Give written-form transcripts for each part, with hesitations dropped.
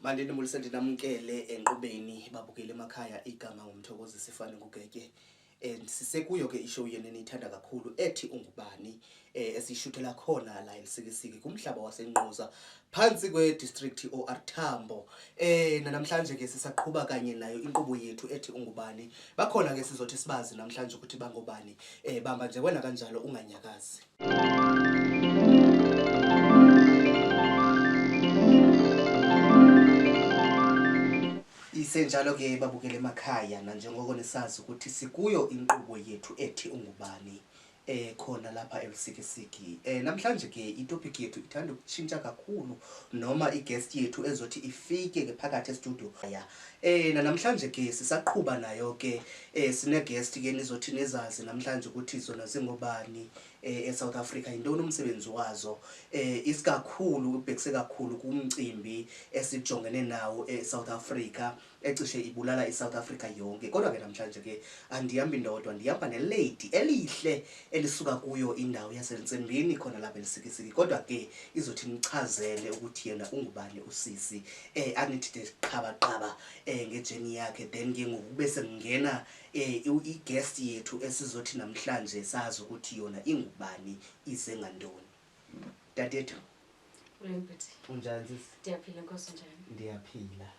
Mandinibulise ndinamkele enkqubeni babukeli emakhaya. Igama nguMthokozisi Fani Ngugetye and sisekuyo ke ishow yenu eniyithanda kakhulu ethi Ungubani, esiyishuthela khona la eLusikisiki kumhlaba waseNgquza phantsi kwe-district OR Tambo. Namhlanje ke sisaqhuba kanye nayo inkqubo yethu ethi Ungubani. Bakhona ke sizothi sibazi namhlanje ukuthi bangobani. Bamba nje wena kanjalo, unganyakazi. Isenjalo ke babukele emakhaya, nanjengoko nisazi ukuthi sikuyo inkqubo yethu ethi Ungubani khona lapha eLusikisiki. Namhlanje ke itopic yethu ithanda ukutshintsha kakhulu, noma iguest yethu ezothi ifike ke phakathi estudio ya. Namhlanje ke sisaqhuba nayo ke, sine guest ke nizothi nizazi namhlanje ukuthi zona zingobani eSouth Africa, yintoni umsebenzi wazo, isikakhulu ubhekise kakhulu kumcimbi esijongene nawo eSouth Africa ecishe ibulala iSouth Africa yonke. Kodwa ke namhlanje ke andihambi ndodwa, ndihamba nelady elihle elisuka kuyo indawo yaseNtsembini khona lapha eLusikisiki. Kodwa ke izothi nichazele ukuthi yena ungubani usisi, anithi nje qhaba qhaba ngejourney yakhe, then ke ngoku kube sekungena i-guest yethu esizothi namhlanje sazi ukuthi yona ingubani, ize ngantoni. Dadethu. Bhuti. Unjani, sisi? Ndiyaphila, Nkosi, njani? Ndiyaphila.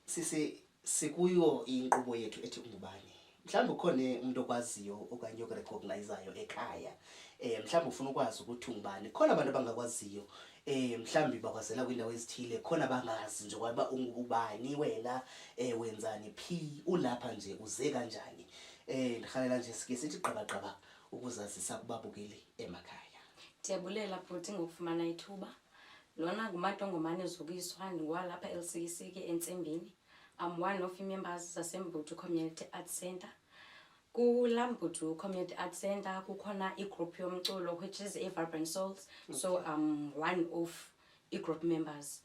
Sisi, sikuyo inkqubo yethu ethi Ungubani. Mhlawumbe ukhona umuntu okwaziyo okanye okurecognizeayo ekhaya. Mhlawumbe ufuna ukwazi ukuthi ungubani. Khona abantu abangakwaziyo. Mhlawumbe bakwazela kwindawo ezithile, khona bangazi nje kwaba ungubani wena, wenzani phi, ulapha nje uze kanjani. Ndihalela nje sike sithi qaba qaba ukuzazisa kubabukeli emakhaya. Ndiyabulela bhuti ngokufumana ithuba. Lona nguMantongomane Zukiswa, ndingowalapha eLusikisiki eNtsembini. I'm one of members zaseMbuthu Community Arts Center. Kulaa Mbuthu Community Arts Center kukhona igroup yomculo which is i-Vibrant Souls. So I'm one of i-group members.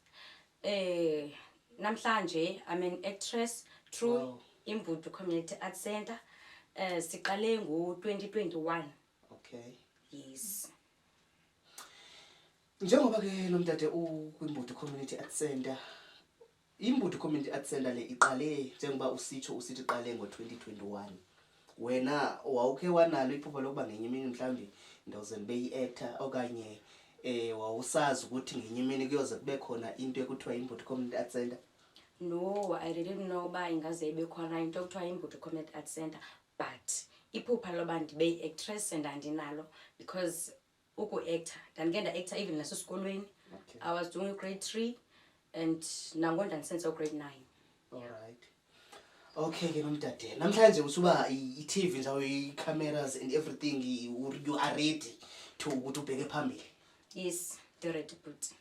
Namhlanje I'm an actress through Imbuthu Community Arts Center. Siqale ngo-2021. Yes. Njengoba ke lo mdade ukwiMbuthu Community Arts Center, iMbuthu Community Arts Center le iqale, njengoba usitsho usithi iqale ngo-2021. Wena wawukhe wanalo iphupha lokuba ngenye imini mhlawumbi ndawuze ndibe yi-actor, okanye wawusazi ukuthi ngenye imini kuyoze kube khona into ekuthiwa iMbuthu Community Arts Center? No, I didn't know uba ingaze ibe khona into ekuthiwa iMbuthu Community Arts Center, but iphupha loba ndibe yi-actress ndandinalo because uku-actor ndandike nda-actor even nasesikolweni. I was doing grade 3 and nango ndandisenza ugrade 9. Alright. Okay ke nomdade. Namhlanje usuba i-TV nje, i-cameras and everything, you are ready to ukuthi ubheke phambili. Yes, ready bhuti.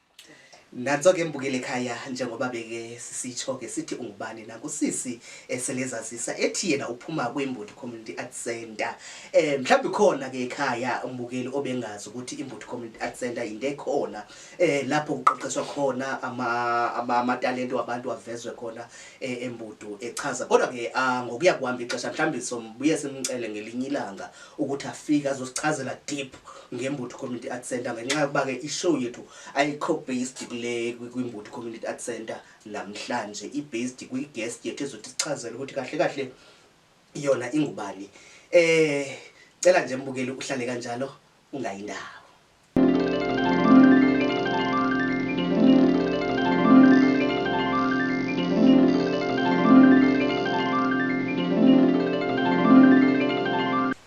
Nanso ke mbukele ekhaya, njengoba beke sisitsho ke sithi Ungubani, nakusisi eselezazisa ethi yena uphuma kwiMbuthu Community Arts Center. Mhlawumbe khona ke ekhaya umbukeli obengazi ukuthi iMbuthu Community Arts Center into ekhona lapho kuqeqeshwa khona amatalento wabantu avezwe khona eMbuthu echaza. Kodwa ke ngokuya kuhamba ixesha mhlawumbe sombuye simcele ngelinye ilanga ukuthi afike azosichazela deep ngeMbuthu Community Arts Center, ngenxa yokuba ke ishow yethu ayikho based kule kwiMbuthu Community Arts Center namhlanje, i-based kwi-guest yethu ezothi sichazele ukuthi kahle kahle yona ingubani. Cela nje mbukeli uhlale kanjalo, ungayindawo.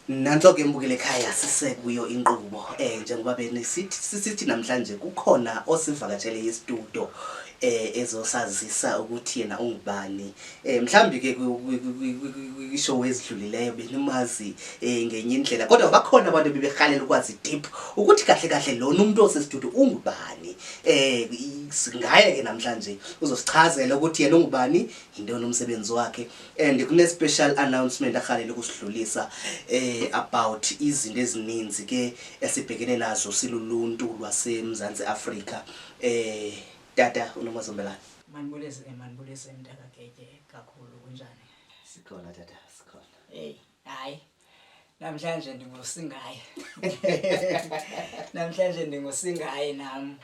Nanso ke mbukele ekhaya, sisekuyo inkqubo, njengoba benisithi sisithi namhlanje kukhona osivakatshele istudio ezosazisa ukuthi yena ungubani. Mhlawumbi ke kwishow ezidlulileyo benimazi ngenye indlela, kodwa bakhona abantu bebehalela ukwazi deep ukuthi kahle kahle lona umuntu osestudio ungubani. Singaye ke namhlanje uzosichazela ukuthi yena ungubani, yintoni umsebenzi wakhe, and kune special announcement ahalela ukusidlulisa about izinto ezininzi ke esibhekene nazo siluluntu lwaseMzantsi Afrika. Tata uNomazombelana. Manibulise, manibulise mntakaGetye kakhulu, kunjani? Sikhona tata, sikhona. Hey, hayi. Namhlanje ndingusingaye. Namhlanje ndingusingaye nam.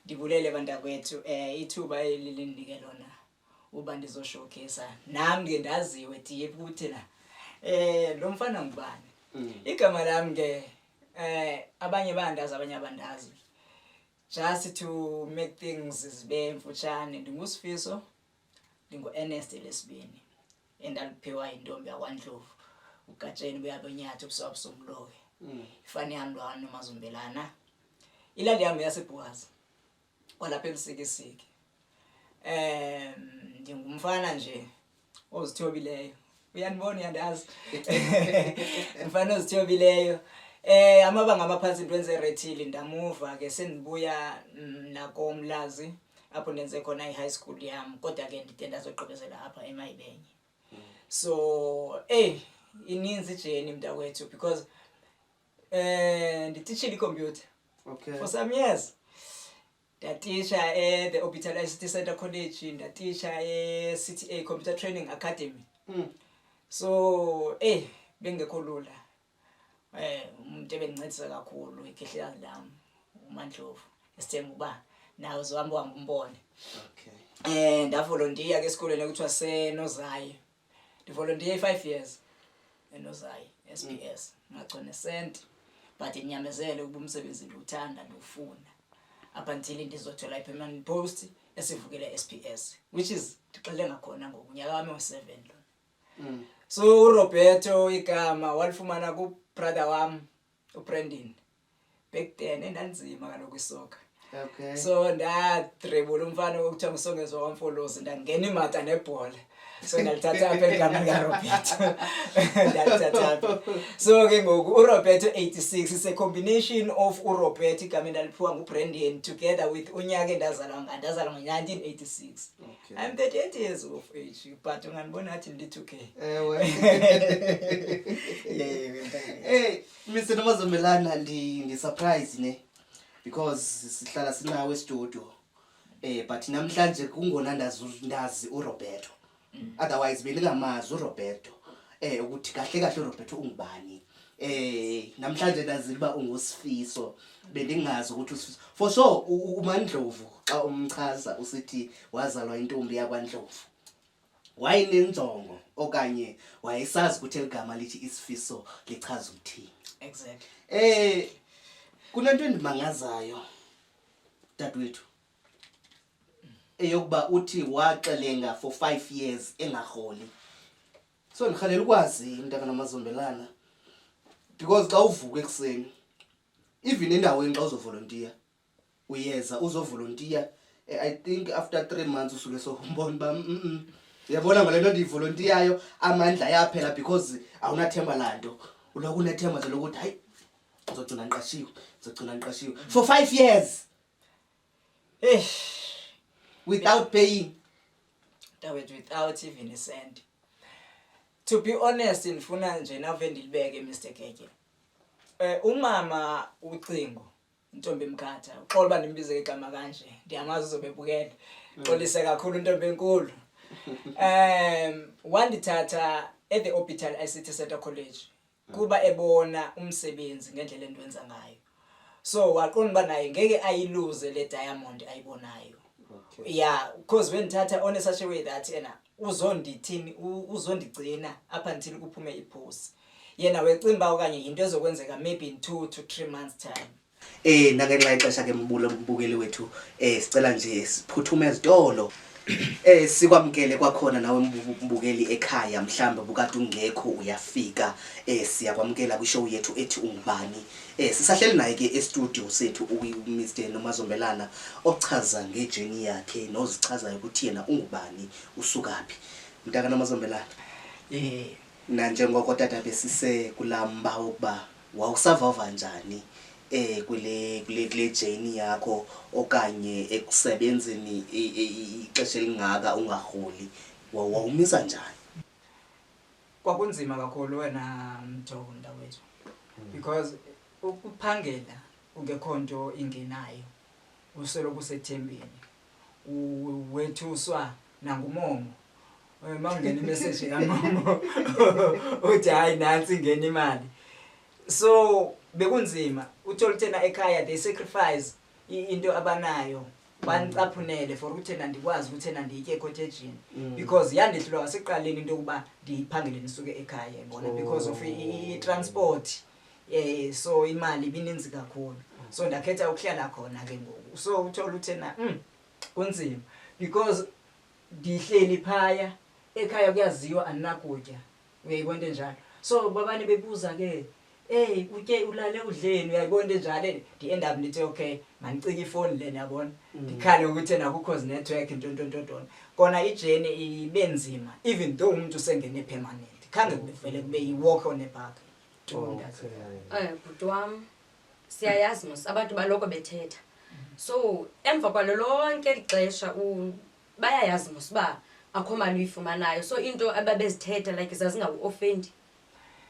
Ndibulele bantakwethu ithuba eli lindinike lona uba ndizoshowcase nam ke ndaziwe deep ukuthi na lo mfana ngubani. Igama lami ke abanye bayandazi, abanye abandazi. Just to make things zibe mfutshane, ndinguSifiso, ndingu-Ernest lesibini endaliphiwa yintombi yakwaNdlovu, uGatsheni buyabonyathi ubusobusoMloki. Ifani yami lwana noMazumbelana. Ilali yami yaseBhukazi kwalapha eLusikisiki. Ndingumfana nje ozithobileyo. Uyanibona, uyandazi. Umfana ozithobileyo. Amabanga amaphansi ndenze eRethili, ndamuva ke sendibuya nakoMlazi apho ndenze khona i-high school yam, kodwa ke ndide ndazogqibezela apha eMayibenye. So ininzi ijourney mntakwethu because nditishile ikhompyutha for some years. Ndatisha e-The Orbital ICT Center College, ndatisha e-CTA Computer Training Academy. So bengekho lula. Umuntu ebendincedisa kakhulu ikhehlekazi lami uMandlovu, esithemba uba nawe uzohamba uhambe umbone. Ndavolontiya ke esikolweni ekuthiwa seNozayi. Ndivolontiye 5 years eNozayi SPS, ngagcina sent, but ndinyamezele ukuba umsebenzi ndiwuthanda, ndiwufuna up until ndizothola i-permanent post esivukele SPS, which is ndixele ngakhona ngoku unyaka wami we-7 lona. So uRoberto igama walifumana ku-brother wam uBrandon back then, endanzima kaloku isoccer. So ndadribula umfana okuthiwa nguSongezwa wamfolozi, ndangena imata nebhola, so ndalithatha apha eligama likaRoberto, ndalithatha apha. So ke ngoku uRoberto 86 is a combination of uRoberto, igama endaliphiwa nguBrandon, together with unyaka endazalwa ngayo. Ndazalwa ngo-1986. I'm 38 years of age, but ungandibona ngathi ndi-2K. Ewe. Yeah. Hey, Mr. Nomazombelana, ndi surprise ne, because sihlala sinawe e-studio. But namhlanje kungona ndazi uRoberto. Otherwise bengingamazi uRoberto. Ukuthi kahle kahle uRoberto ungubani. Namhlanje ndazile uba unguSifiso. Bendingazi ukuthi uSifiso. For sure uMandlovu xa umchaza usithi wazalwa intombi yakwaNdlovu. Wayenenjongo okanye wayesazi ukuthi eligama lithi Isifiso lichaza ukuthini. Exactly. Kunento endimangazayo dadewethu, eyokuba uthi waxelenga for 5 years engarholi. So ndirhalela ukwazi, mntaka Namazombelana, because xa uvuka ekuseni, even endaweni xa uzovolontiya, uyeza uzovolontiya, I think after 3 months usuke sowumbona uba uyabona ngale nto ndiyivolontiyayo amandla ayaphela, because awunathemba laa nto, uloko unethemba nje lokuthi hayi, ndizogcina ndiqashiwe, ndizogcina ndiqashiwe for 5 years. Eish. Without paying. Mntawethu, without even a cent. To be honest, ndifuna nje nave ndilibeke, Mr Gege. Umama uCingo, intombi emkhatha, uxolo uba ndimbize ngegama kanje, ndiyamazi uzobe ebukele. Xolise kakhulu intombi enkulu. Wandithatha at the Orbital ICT Center College kuba ebona umsebenzi ngendlela endiwenza ngayo. So waqonda uba naye ngeke ayiluze le diamond ayibonayo. Yeah, because wendithatha on such a way that ena uzondithini, uzondigcina up until kuphume ipost. Yena wecimba okanye yinto ezokwenzeka maybe in 2 to 3 months time. Nangenxa yexesha ke mbukeli wethu, sicela nje siphuthume ezitolo. Sikwamkele kwakhona nawe mbukeli ekhaya, mhlambe bukade ungekho uyafika, siyakwamkela kwishow yethu ethi Ungubani. Sisahleli naye ke e-studio sethu uMr Nomazombelana, ochaza ngejourney yakhe nozichazayo ukuthi yena ungubani, usukaphi. Mntaka Nomazombelana. Nanjengoko tata besise kulamba wokuba wawusavava njani kule journey yakho okanye ekusebenzeni ixesha elingaka ungarholi, wawumisa njani? Kwakunzima kakhulu wena Mthoko mntakwethu, because ukuphangela kungekho nto ingenayo, usoloko usethembeni, wethuswa nangumomo. Uma kungena imessage kamomo uthi hayi, nansi ingena imali. So bekunzima, uthola ukuthi ena ekhaya they sacrifice. Into abanayo bandicaphunele for ukuthi ena ndikwazi ukuthi ena ndiyitye ekhothejini, because yandihlula kwasekuqaleni into yokuba ndiyiphangele ndisuke ekhaya, yabona, because of i-transport. So imali ibininzi kakhulu, so ndakhetha ukuhlala khona ke ngoku. So uthola uthena kunzima because ndihleli phaya ekhaya, kuyaziwa andinakutya, uyayibona into enjalo. So babane bebuza ke, "Ey, utye, ulale udleni?" Uyayibona into enjalo. Ndi-end up ndithi, "Okay, mandicike ifowuni lena," yabona, ndikhale ukuthi nakukho zinetwork, ntontontontoni. Kona i-journey ibe nzima, even though umntu usengene permanent, khange kuvele kube yi-walk on a park. Bhuti wam, siyayazi mos abantu baloko bethetha. So emva kwalo lonke eli xesha bayayazi mos uba akho mali uyifumanayo, so into ababezithetha like zazingaku-offendi?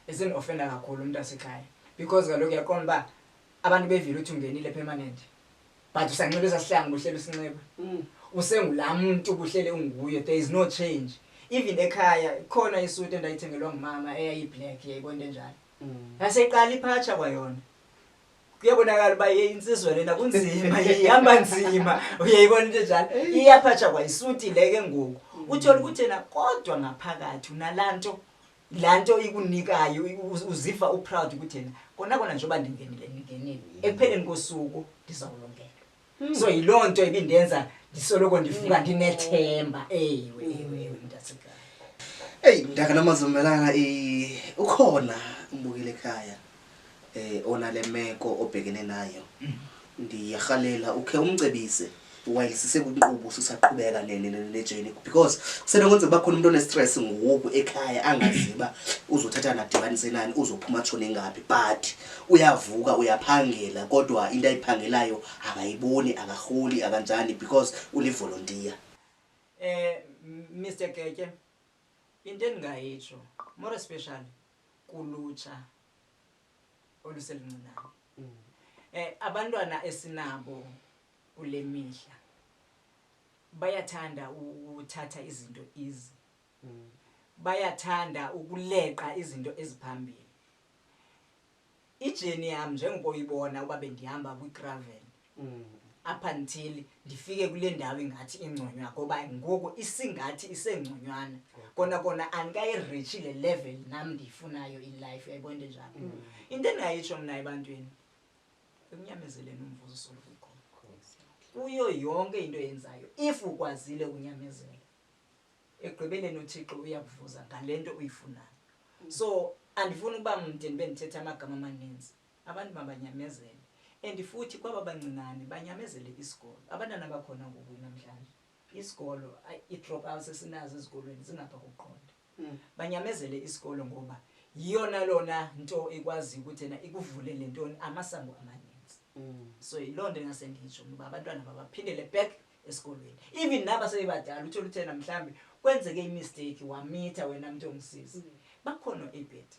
Izindi-offenda kakhulu umntu asekhaya, because kaloku uyaqonda uba abantu bevile uthi ungenile permanent, but usanxiba esasihlangu buhlele usinxiba, usengulaa mntu buhlele unguye, there is no change. Even ekhaya khona isuti endayithengelwa ngumama eyayi-black, yayibona into enjalo, yaseyiqala iphatsha kwayona, kuyabonakala uba insizwa lena kunzima, ihamba nzima, uyayibona into enjalo, iyaphatsha kwayisuti le ke ngoku. Uthole ukuthi yena kodwa ngaphakathi unalaa nto, laa nto ikunikayo uziva u-proud ukuthi yena kona kona njengoba ndingenile, ndingenile, ekupheleni kosuku ndizawulungelwa. So yiloo nto ibindenza ndisoloko ndivuka ndinethemba. Ewe, ewe, ewe, mntasekhaya. Eyi, mntaka Namazombelana, ukhona umbukeli ekhaya onale meko obhekene nayo. Ndiyarhalela ukhe umcebise while sisekwinkqubo, sisaqhubeka ne-journey, because kusenokwenzeka uba khona umntu one-stress ngoku ekhaya, angazi uba uzothatha nadibanise nani, uzophuma atshone ngaphi, but uyavuka uyaphangela, kodwa into ayiphangelayo akayiboni, akarholi, akanjani, because ulivolontiya. Mr Keke, into endingayitsho more especially kulutsha oluseluncinane, abantwana esinabo kule mihla bayathanda ukuthatha izinto easy, bayathanda ukuleqa izinto eziphambili. I-journey yam, njengoba uyibona uba bendihamba kwi-gravel up until ndifike kule ndawo ingathi ingconywa, ngoba ngoku isingathi isengconywana kona kona, andikayi-reachi le level nam ndiyifunayo in life, uyayibona into enjalo. Into endingayitsho mna ebantwini, ekunyamezeleni umvuzo usoloko ukhona kuyo yonke into oyenzayo. If ukwazile ukunyamezela, ekugqibeleni uThixo uyakuvuza ngale nto uyifunayo. So andifuni ukuba mde, ndibe ndithetha amagama amaninzi. Abantu mabanyamezele, and futhi kwaba bancinane banyamezele isikolo. Abantwana bakhona ngoku namhlanje isikolo, ii-drop outs esinazo ezikolweni zingapha kokuqonda. Banyamezele isikolo ngoba yiyona lona nto ikwaziyo ukuthi yena ikuvulele ntoni, amasango amaninzi. So yiloo nto engase nditsho uba abantwana mabaphindele back esikolweni, even naba sebebadala. Uthole uthena mhlawumbi kwenzeke i-mistake, wamitha wena mntu ongusisi, bakhona o-ABET,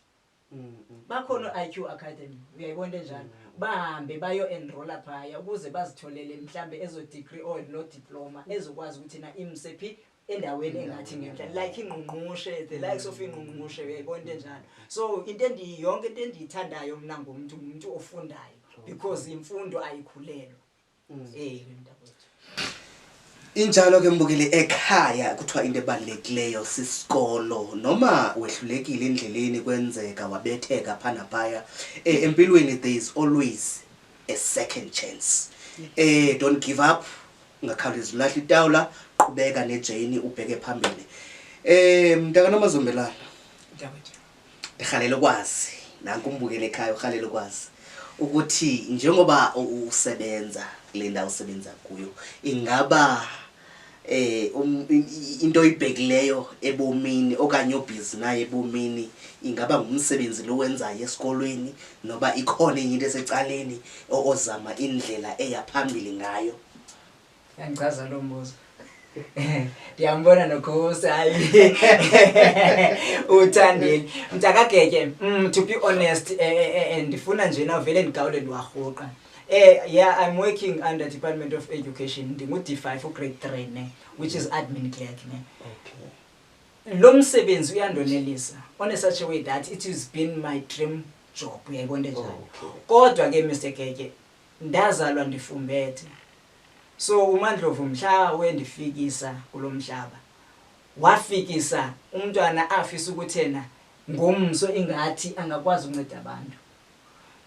bakhona o-IQ Academy, uyayibona into enjalo, bahambe bayo-enrola phaya ukuze bazitholele mhlambe ezo degree or no diploma ezokwazi ukuthi na imse phi, endaweni engathi ngenhla, like ingqungqushe, the likes of ingqungqushe, uyayibona into enjalo. So into yonke into endiyithandayo mna ngumntu, ngumntu ofundayo, because imfundo ayikhulelwa. Mntakwethu. Injalo ke, mbukeli ekhaya, kuthiwa into ebalulekileyo sisikolo. Noma wehlulekile endleleni, kwenzeka wabetheka pha naphaya, empilweni there is always a second chance. Don't give up, ungakhawulezi ulahle itawula, qhubeka ne-journey, ubheke phambili. Mntaka Namazombelana, Mntakwethu. ndirhalela ukwazi, nanku umbukeli ekhaya urhalela ukwazi ukuthi njengoba usebenza kule ndawo usebenza kuyo, ingaba into oyibhekileyo ebomini okanye obhizi nayo ebomini ingaba ngumsebenzi lo wenzayo esikolweni, noba ikhona enye into esecaleni ozama indlela eya phambili ngayo? Yangichaza lo mbuzo. Ndiyambona nokhosi, hayi, uthandile mntakageke. To be honest, ndifuna nje na vele ndigawule ndiwarhuqa. Yeah, I'm working under Department of Education, ndingu-D5, u-grade 3 ne, which is admin clerk ne. Lo msebenzi uyandonelisa on a such a way that it has been my dream job, uyayibona into enjalo. Kodwa ke, Mr Geke, Ndazalwa ndifumbethe. So uMandlovu mhla wendifikisa kulo mhlaba, wafikisa umntwana afisa ukuthi yena ngomso ingathi angakwazi ukunceda abantu.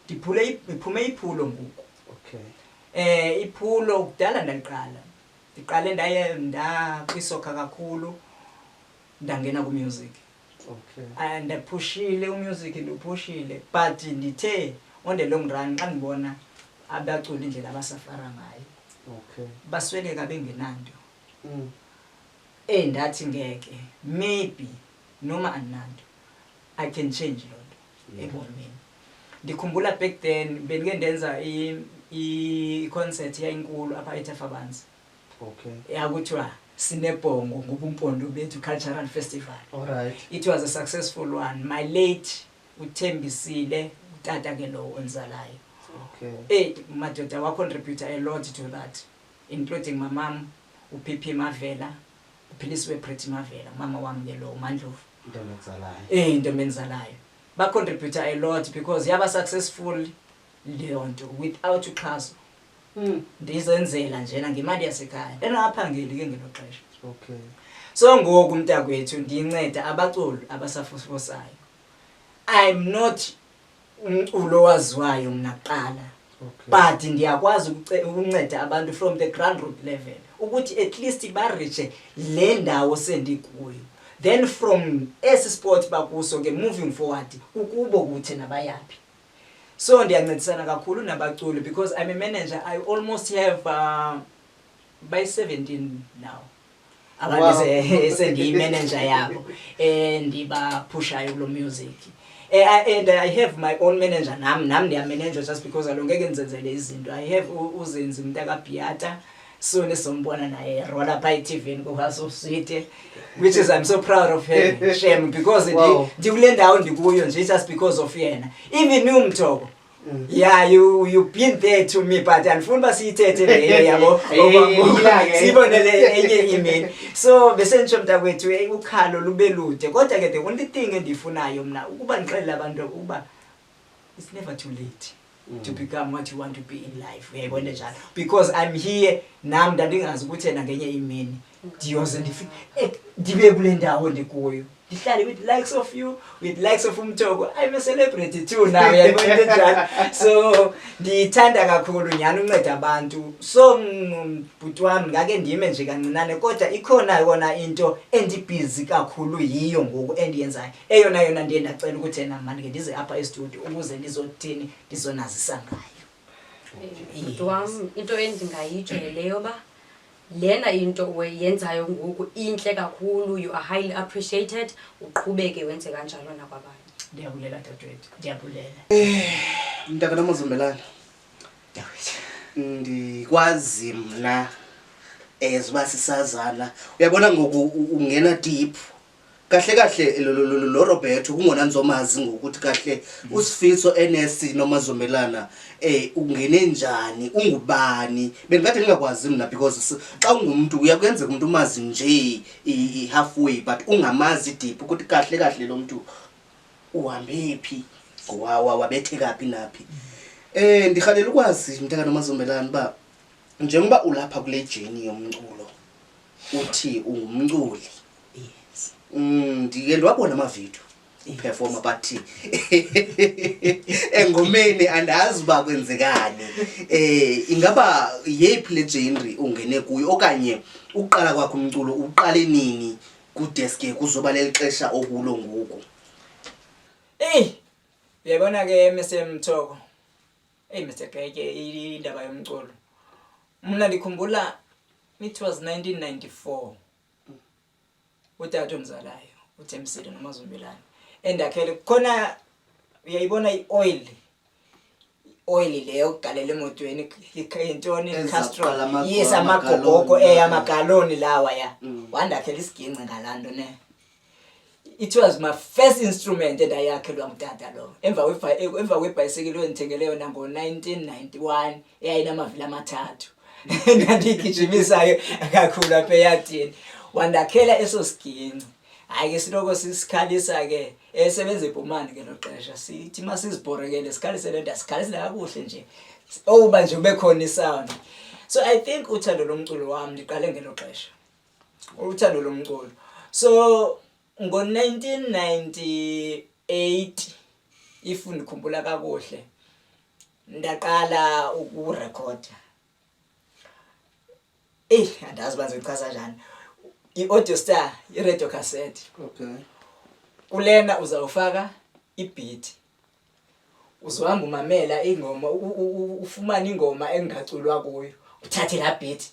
Ndiphule ndiphume iphulo ngoku. Iphulo kudala ndaliqala. Ndiqale ndaye ndakwisokha kakhulu ndangena ku-music. Ndaphushile u-music, ndiwuphushile, but ndithe on the long run xa ndibona abaculi indlela abasafara ngayo, basweleka bengenanto. Ndathi ngeke, maybe noma andinanto I can change loo nto ebomini. Ndikhumbula back then bendike ndenza i-concert yayinkulu apha eThafabanzi. Yakuthiwa Sinebhongo ngobumpondo bethu cultural festival. It was a successful one. My late uThembisile, utata ke lowo ondizalayo. Madoda wa-contribute a lot to that, including my mom, uPP Mavela, uPhilisiwe Pretty Mavela, umama wam ke lowo, uMandlovu. Intombi ekuzalayo. Intombi endizalayo. Ba-contribute a lot because yaba successful leyo nto without uxhaso. Ndizenzela njena ngemali yasekhaya. Ndandingaphangeli ke ngelo xesha. So ngoku mntakwethu ndinceda abaculi abasafufusayo. I'm not umculo owaziwayo mna kuqala. But ndiyakwazi ukunceda abantu from the ground root level ukuthi at least ba-reach-e le ndawo sendikuyo. Then from esi spot bakuso ke moving forward kukubo kuthi nabayaphi. So ndiyancedisana kakhulu nabaculi because I'm a manager. I almost have by 17 now. Abantu sendiyi-manager yabo, endibaphushayo kulo music. And I have my own manager, nam ndiya-manager just because alo ngeke ndizenzele izinto. I have uZenzi mntakaBhiata, soon sizombona naye rola pha e-TV ku-House of Sweet, which is I'm so proud of her, shame, because ndikule ndawo ndikuyo nje just because of yena. Even umthoko. Yeah, you've been there to me, but andifuni uba siyithethe leyo, yabo. Yila ke. Siyibone le enye imini. So bese nditsho mntakwethu, ukhalo lube lude, kodwa ke the only thing endiyifunayo mna ukuba ndixelele abantu ukuba it's never too late to become what you want to be in life. Uyayibona njalo, because I'm here nam ndandingazi ukuthi yena ngenye imini ndiyoze ndibe kule ndawo ndikuyo, ndihlale with likes of you, with likes of umthoko. I'm a celebrity too now, uyayibona into enjalo. So ndiyithanda kakhulu nyhani unceda abantu. So bhuti wami, ngake ndime nje kancinane, kodwa ikhona yona into endibhizi kakhulu yiyo ngoku endiyenzayo, eyona yona ndiye ndacela ukuthi yena mani ke ndize apha e-studio ukuze ndizothini, ndizonazisa ngayo. Bhuti wam, into endingayitsho yile yoba lena into yenzayo ngoku intle kakhulu. You are highly appreciated. Uqhubeke wenze kanjalo nakwabanye. Ndiyabulela dadewethu, ndiyabulela. Mntaka Nomazombelana, Dadewethu. Ndikwazi mna as uba sisazana, uyabona ngoku ungena deep kahle kahle lo Roberto kungona ndizomazi ngokuthi kahle uSifiso NS Nomazombelana ungene njani, ungubani. Bendikade ndingakwazi mna because xa ungumntu uyakuyenzeka umuntu umazi nje i-halfway but ungamazi deep ukuthi kahle kahle lo mntu uhambe phi, wabetheka phi naphi. Ndirhalela ukwazi mntaka Nomazombelana uba njengoba ulapha kule journey yomculo, uthi ungumculi. Yes. Ndike ndiwabona amavidiyo u-performa, but engomeni andazi uba kwenzekani. Ingaba yeyiphi le genre ungene kuyo, okanye ukuqala kwakho umculo uqale nini kudeske kuzoba leli xesha okulo ngoku? Eyi, uyabona ke Mr Mthoko. Eyi Mr Geke, indaba yomculo. Mna ndikhumbula it was 1994. Utata omzalayo uThembisile noMazombelane endakhele khona, uyayibona i-oil, i-oil leyo yokugalela emotweni, intoni? Eza Castrol. kuqala Yes, amagaloni. Amagogogo, amagaloni lawa ya. Wandakhela isiginci ngalaa nto ne. It was my first instrument endayakhelwa ngutata lo emva kwebhayisikili endithengele yona ngo-1991 eyayinamavili amathathu ndandiyigijimisayo kakhulu apha eyadini. Wandakhela eso siginci. Hayi ke, siloko sisikhalisa ke, esebenza eBhumani ngelo xesha, sithi masizibhorekele sikhalise le nto, asikhalisile kakuhle nje. Owuba nje ube khona isound. So I think uthando lomculo wami liqale ngelo xesha. Uthando lomculo. So ngo-1998, if ndikhumbula kakuhle, ndaqala ukurekhoda. Eyi, andazi uba ndizoyichaza njani. I-Audio Star, i-radio cassette. Kulena uzawufaka ibeat. Uzohamba umamela ingoma, ufumane ingoma engaculwa kuyo. Uthathe laa beat.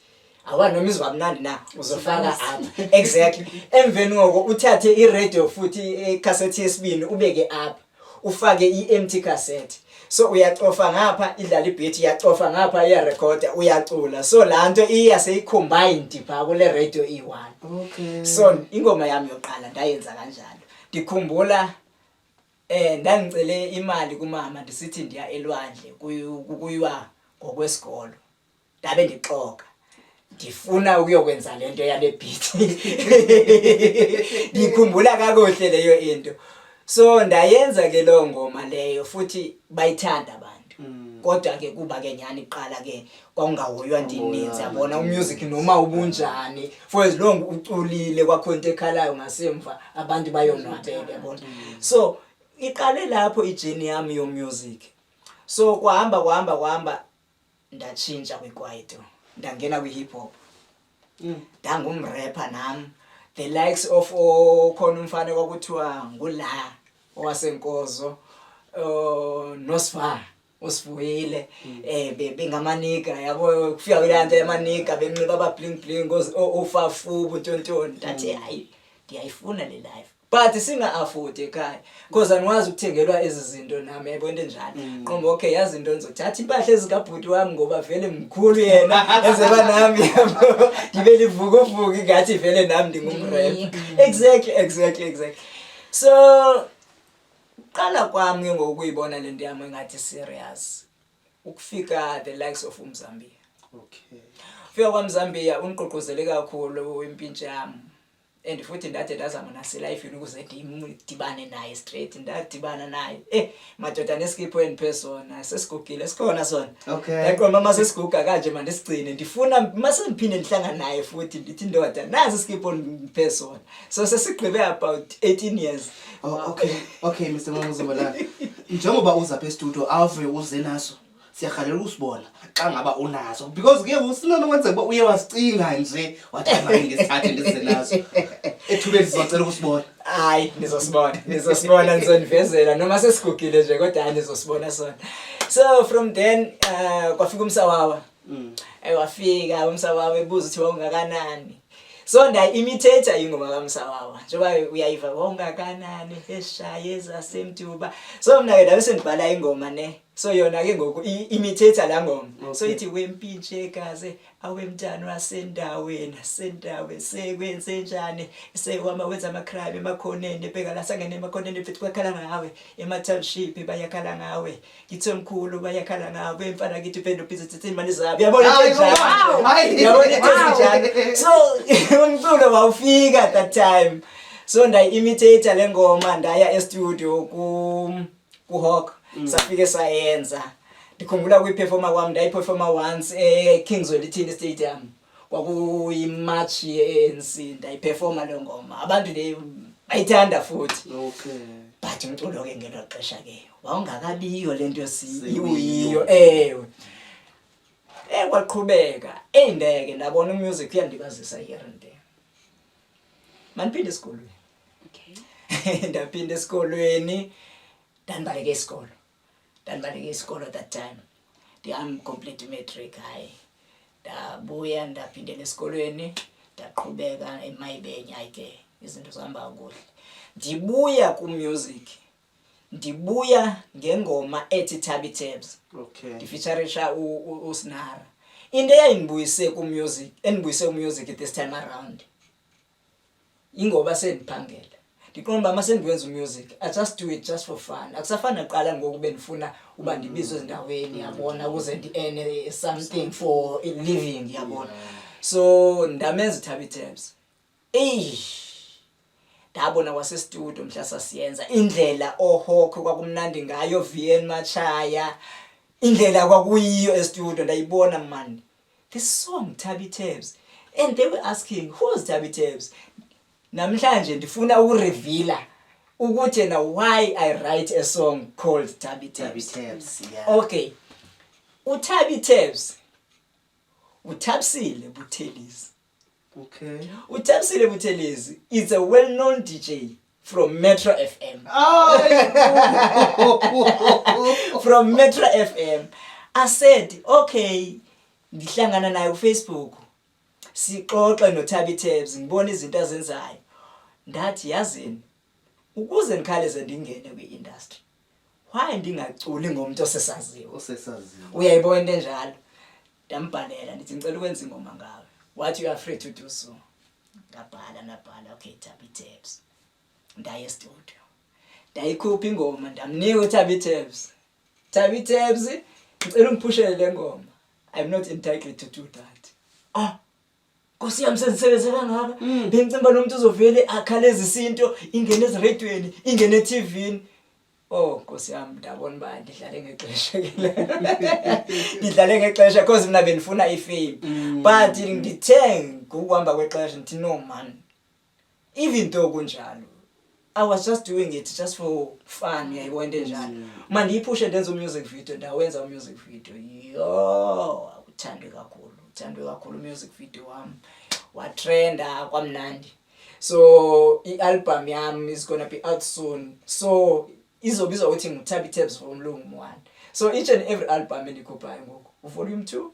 Awa noma izoba mnandi na, uzofaka apha. Exactly. Emveni koko uthathe i-radio futhi icassette yesibini ubeke apha. Ufake i-empty cassette. So uyacofa ngapha idlala ibeat, uyacofa ngapha iyarekhoda, uyacula. So laa nto iya seyi-combined phaa kule radio iyi-one. So ingoma yami yokuqala ndayenza kanjalo. Ndikhumbula ndandicele imali kumama ndisithi ndiya elwandle kuyiwa ngokwesikolo. Ndabe ndixoka. Ndifuna ukuyokwenza le nto yale beat. Ndikhumbula kakuhle leyo into. So ndayenza ke loo ngoma leyo futhi bayithanda abantu. Kodwa ke kuba ke nyhani kuqala ke kwakungahoywa nto ininzi, yabona, umusic noma ubunjani, for as long uculile kwakho into ekhalayo ngasemva, abantu bayonwabela, yabona. So iqale lapho ijourney yami yomusic. So kwahamba kwahamba kwahamba, ndatshintsha kwikwaito, ndangena kwi-hip hop. Ndangumrapper nam, the likes of okhona umfana kwakuthiwa ngula owasenkozo, Nosva usivuyile, bengamaniga, yabo, kufika kule nto yamaniga benxiba aba bling bling, ofafubu ntontoni. Ndathi hayi, ndiyayifuna le life, but singa-afford ekhaya because andikwazi ukuthengelwa ezi zinto nami, yayibona into enjalo. Qomba, okay, yazi into, ndizothatha impahla ezikabhuti wami ngoba vele mkhulu yena, ezeba nami, yabo, ndibe livukuvuku ingathi vele nami ndingumrap. Exactly. So qala kwami ke ngoku ukuyibona le nto yami engathi serious, ukufika the likes of uMzambia. Fika kwaMzambia ungiqoqozele kakhulu impintshi yami, and futhi ndade ndazama naselifini ukuze ndidibane naye straight. Ndadibana naye, madoda, neskipho endiphe sona sesigugile, sikhona sona. Yaqonda mama, sesiguga kanje, mandisigcine, ndifuna mase ngiphinde ndihlangane naye futhi ndithi, ndoda, nasi iskipho ndiphe sona. So sesigqibe about 18 years. Oh, okay, Mr. Mamuzimalala. Njengoba uza apha e-studio ave uze naso, siyarhalela ukusibona xa ngaba unaso, because ke usinonokwenzeka uba uye wasicinga nje wathi hayi, ngesithathe ndize naso. Ethubeni sizocela ukusibona. Hayi, nizosibona, nizosibona, nizonivezela noma sesigugile nje, kodwa hayi, nizosibona sona. So from then kwafika umsawawa. Wafika umsawawa ebuza ukuthi wawungakanani. So ndayi-imitate ingoma kamsawawa, njengoba uyayiva, wawungakanani eshaye ezasemtuba. So mna ke ndabe sendibhala ingoma ne, so yona ke ngoku i-imitate laa ngoma. So ithi, wempintshe gaze awemntana wasendaweni asendaweni, sekwenze njani, sewama wenza ama-crime emakhoneni, ebheka la sangene emakhoneni, mfethu, bakhala ngawe ema-township, bayakhala ngawe, ngithe mkhulu, bayakhala ngawe, mfana kithi, uphendu busy thethe imali zabo, yabona into Hayi, enjalo. wow. Hayi. Yabona into Wow. ezinjalo. So umculo wawufika that time, so ndayi-imitate le ngoma, ndaya e-studio ku-Hawk, safike sayenza. Ndikhumbula ukuyiperforma kwami, ndayiperforma once e-King Zwelithini Stadium, kwakuyi-march ye-ANC, ndayiperforma le ngoma, abantu le bayithanda futhi. But umculo ke ngelo xesha ke wawungakabiyo le nto siyiyo. Ewe, kwaqhubeka eyindeke, ndabona umusic uyandibazisa here and there, mandiphinde esikolweni. Ndaphinda esikolweni, ndandibaleke isikolo, ndandibaleke isikolo that time, ndiyam-complete matric. Hayi, ndabuya, ndaphindela esikolweni, ndaqhubeka emayibenya. Hayi ke, izinto zihamba kakuhle. Ndibuya ku-music, ndibuya ngengoma ethi Tubby Tabs. Ndifeaturisha uSinara. Into eyayindibuyise ku-music, endibuyise ku-music this time around, ingoba sendiphangela, ndiqonda uba masendiwenza umusic, I just do it just for fun. Akusafani naqala ngoku bendifuna uba ndibizwe ezindaweni, yabona, ukuze ndi-earne something for a living, yabona. So ndamenza uTubby Tabs. Eyi, ndabona kwasestudio mhla sasiyenza, indlela ohawk kwakumnandi ngayo, VN Machaya. Indlela kwakuyiyo e-studio, ndayibona man, this song, Thabi Tabs, and they were asking, "Who's Thabi Tabs?" Namhlanje ndifuna ukureveala ukuthi na why I write a song called Thabi Thabi Tabs. Tabs, yeah. Okay, uThabi Tabs, uThabisile Buthelezi. UThabisile Buthelezi is a well-known DJ from Metro FM. From Metro FM. I said, okay, ngihlangana naye kuFacebook, sixoxe noThabi Tabs, ngibona izinto azenzayo. Ndathi, yazini, ukuze ngikhaleze ndingene kwi-industry, why ndingaculi ngomuntu osesaziwe? Osesaziwe. Uyayibona into enjalo. Ndambhalela, ndithi ngicela ukwenza ingoma ngawe. What, you are free to do so. Ngabhala, nabhala, okay, Thabi Tabs. Ndaye e-studio, ndayikhupha ingoma, ndamnika uThabi Tabs. "Thabi Tabs, ngicela ungiphushele le ngoma." "I'm not entitled to do that." Ah, Nkosi yami, sengisebenze kangaka, bengicimba nomuntu uzovele akhaleza isinto, ingene eziradiweni, ingene eTVini. Oh Nkosi yami, ndabona uba ndidlale ngexesha ke le. Ndidlale ngexesha because mina bendifuna ifame. But ndithe ngokuhamba kwexesha ndithi, no man, even though kunjalo, I was just doing it just for fun, uyayibona into enjalo. Mandiyiphushe, ndenze umusic video, ndawenza umusic video. Yo, uthandwe kakhulu, uthandwe kakhulu umusic video wami. Watrenda kwamnandi. So i-album yami is gonna be out soon. So izobizwa ukuthi nguThabi Tabs Volume 1. So each and every album endikhuphayo ngoku, volume 2,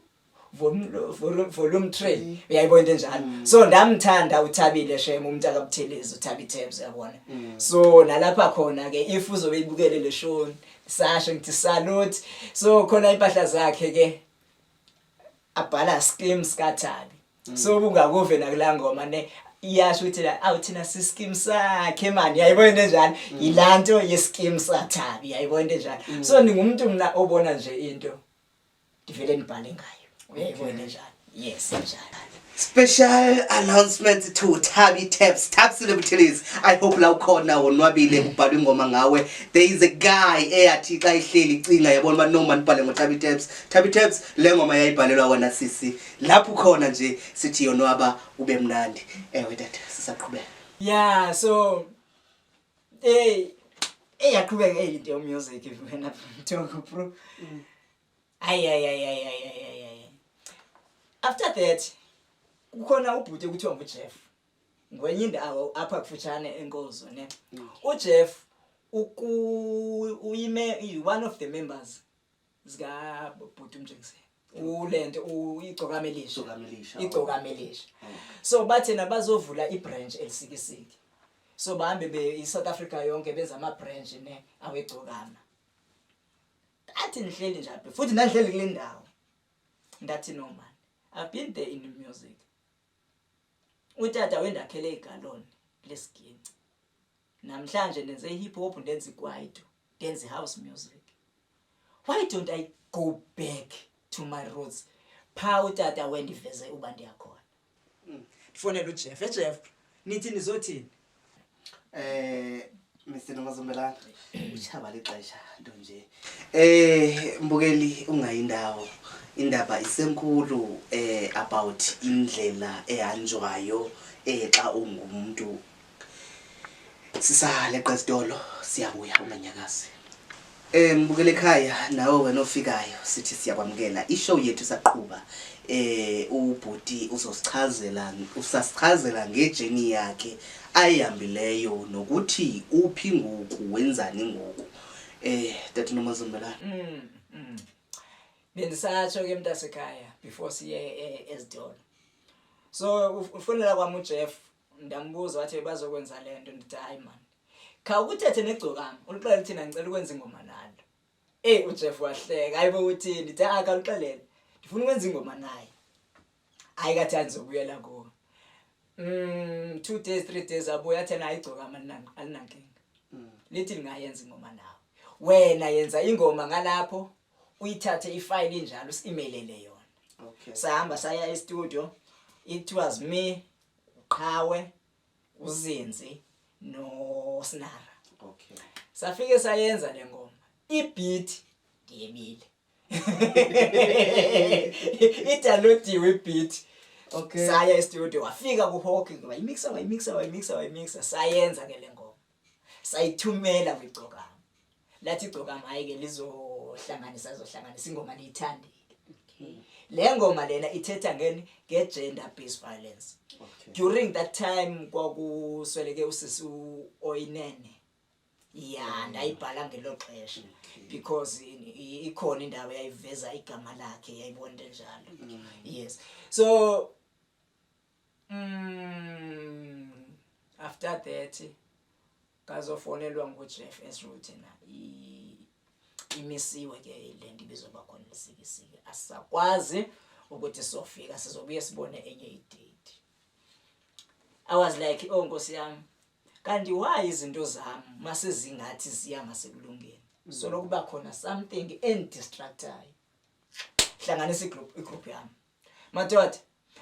volume 3, uyayibona into enjalo. So ndamthanda uThabile shem, umuntu akaButhelezi, uThabi Tabs, uyabona. So nalapha khona ke, if uzobe ibukele le show, sasho ngithi salute. So khona impahla zakhe ke abhala scheme sikaThabi. So kungakuve nakula ngoma ne iyasho ukuthi la, awu, thina siskim sakhe man, uyayibona into enjalo, ilanto yeskim saThabi, uyayibona into enjalo. So ningumuntu mina obona nje into, ndivele ndibhale ngayo, uyayibona into enjalo. Yes, njalo. Special announcement to Thabi Taps, Thabisile Buthelezi. I hope la ukhona wonwabile, kubhalwa ingoma ngawe. There is a guy eyathi xa ihleli icinga, yabona uba no man, ibhale ngoThabi Taps. Thabi Taps, le ngoma yayibhalelwa wena sisi. Lapho ukhona nje sithi yonwaba, ube mnandi. Ewe tata, sisaqhubeka. Yeah, so hey, eyaqhubeka into yo music wena Mthoko bro. Ay ay ay ay ay ay ay ay. After that kukhona ubhuti ekuthiwa nguJeff. Ngwenye indawo apha kufutshane enkozo ne. UJeff uku uyime one of the members zika bhuti uMjengiseni. Ulento uyiGcokamelisha. Igcokamelisha. Igcokamelisha. So bathe nabazovula ibranch eLusikisiki. So bahambe be iSouth Africa yonke benza ama branch ne awegcokama. Athi nihleli nje apha futhi ndandihleli kule ndawo. Ndathi, no man, I've been there in the music. Utata wendakhele igaloni lesiginci. Namhlanje ndenze hip hop, ndenze ikwaito, ndenze house music. Why don't I go back to my roots? Pha utata wendiveze uba ndiyakhona. Ndifonela uJeff, "Ejeff, nithi nizothini?" Mr Nomazombelana, uchaba lixesha nto nje. Mbukeli, ungayindawo. Indaba isenkulu about indlela ehanjwayo xa ungumuntu. Sisaleqa esitolo, siyabuya, unganyakazi. Mbukele ekhaya, nawe wena ofikayo, sithi siyakwamukela. Ishow yethu isaqhuba. Ubhuti uzosichazela, usasichazela ngejourney yakhe ayihambileyo nokuthi uphi ngoku, wenzani ngoku. Tata Nomazombelana. Bendisatsho ke mntasekhaya before siye ezitolo. So ufonela kwami uJeff, ndambuza, wathi bazokwenza lento. Ndithi, hayi man, khawukuthethe negcokama ulixele thina ngicela ukwenza ingoma nalo. Ey, uJeff wahleka, hayibo, uthini? Ndithi, ah, khawuxelele, ndifuna ukwenza ingoma naye. Hayi, kathi andizobuyela kuwe. 2 days, 3 days, abuya athi naye igcokama alinankinga, lithi lingayenza ingoma nawe. Wena yenza ingoma ngalapho, uyithathe ifile injalo, usi-emailele yona. Sahamba saya e-studio. It was me, uQhawe, uZinzi noSinara. Safike sayenza le ngoma. Ibeat ndiyebile. Idownloadiwe ibeat. Saya e-studio, wafika kuHawk, wayimixa, wayimixa, wayimixa, wayimixa. Sayenza ke le ngoma, sayithumela kwigcokama. Lathi igcokama, hayi ke, lizohlanganisa, lizohlanganisa ingoma, liyithandile. Le ngoma lena ithetha ngeni? Nge-gender based violence. During that time kwakusweleke usisi Oyinene. Ya, ndayibhala ngelo xesha because ikhona indawo yayiveza igama lakhe, yayibona into enjalo. Yes, so after that ngazofonelwa nguJeff S Rutten, imisiwe ke le nto ibizoba khona Lusikisiki, asisakwazi ukuthi sofika, sizobuye sibone enye idate. I was like, "Oh Nkosi yami, kanti why izinto zami mase zingathi ziya ngasekulungeni, so lokuba khona something endistractayo?" Hlanganisa igroup yami, madoda,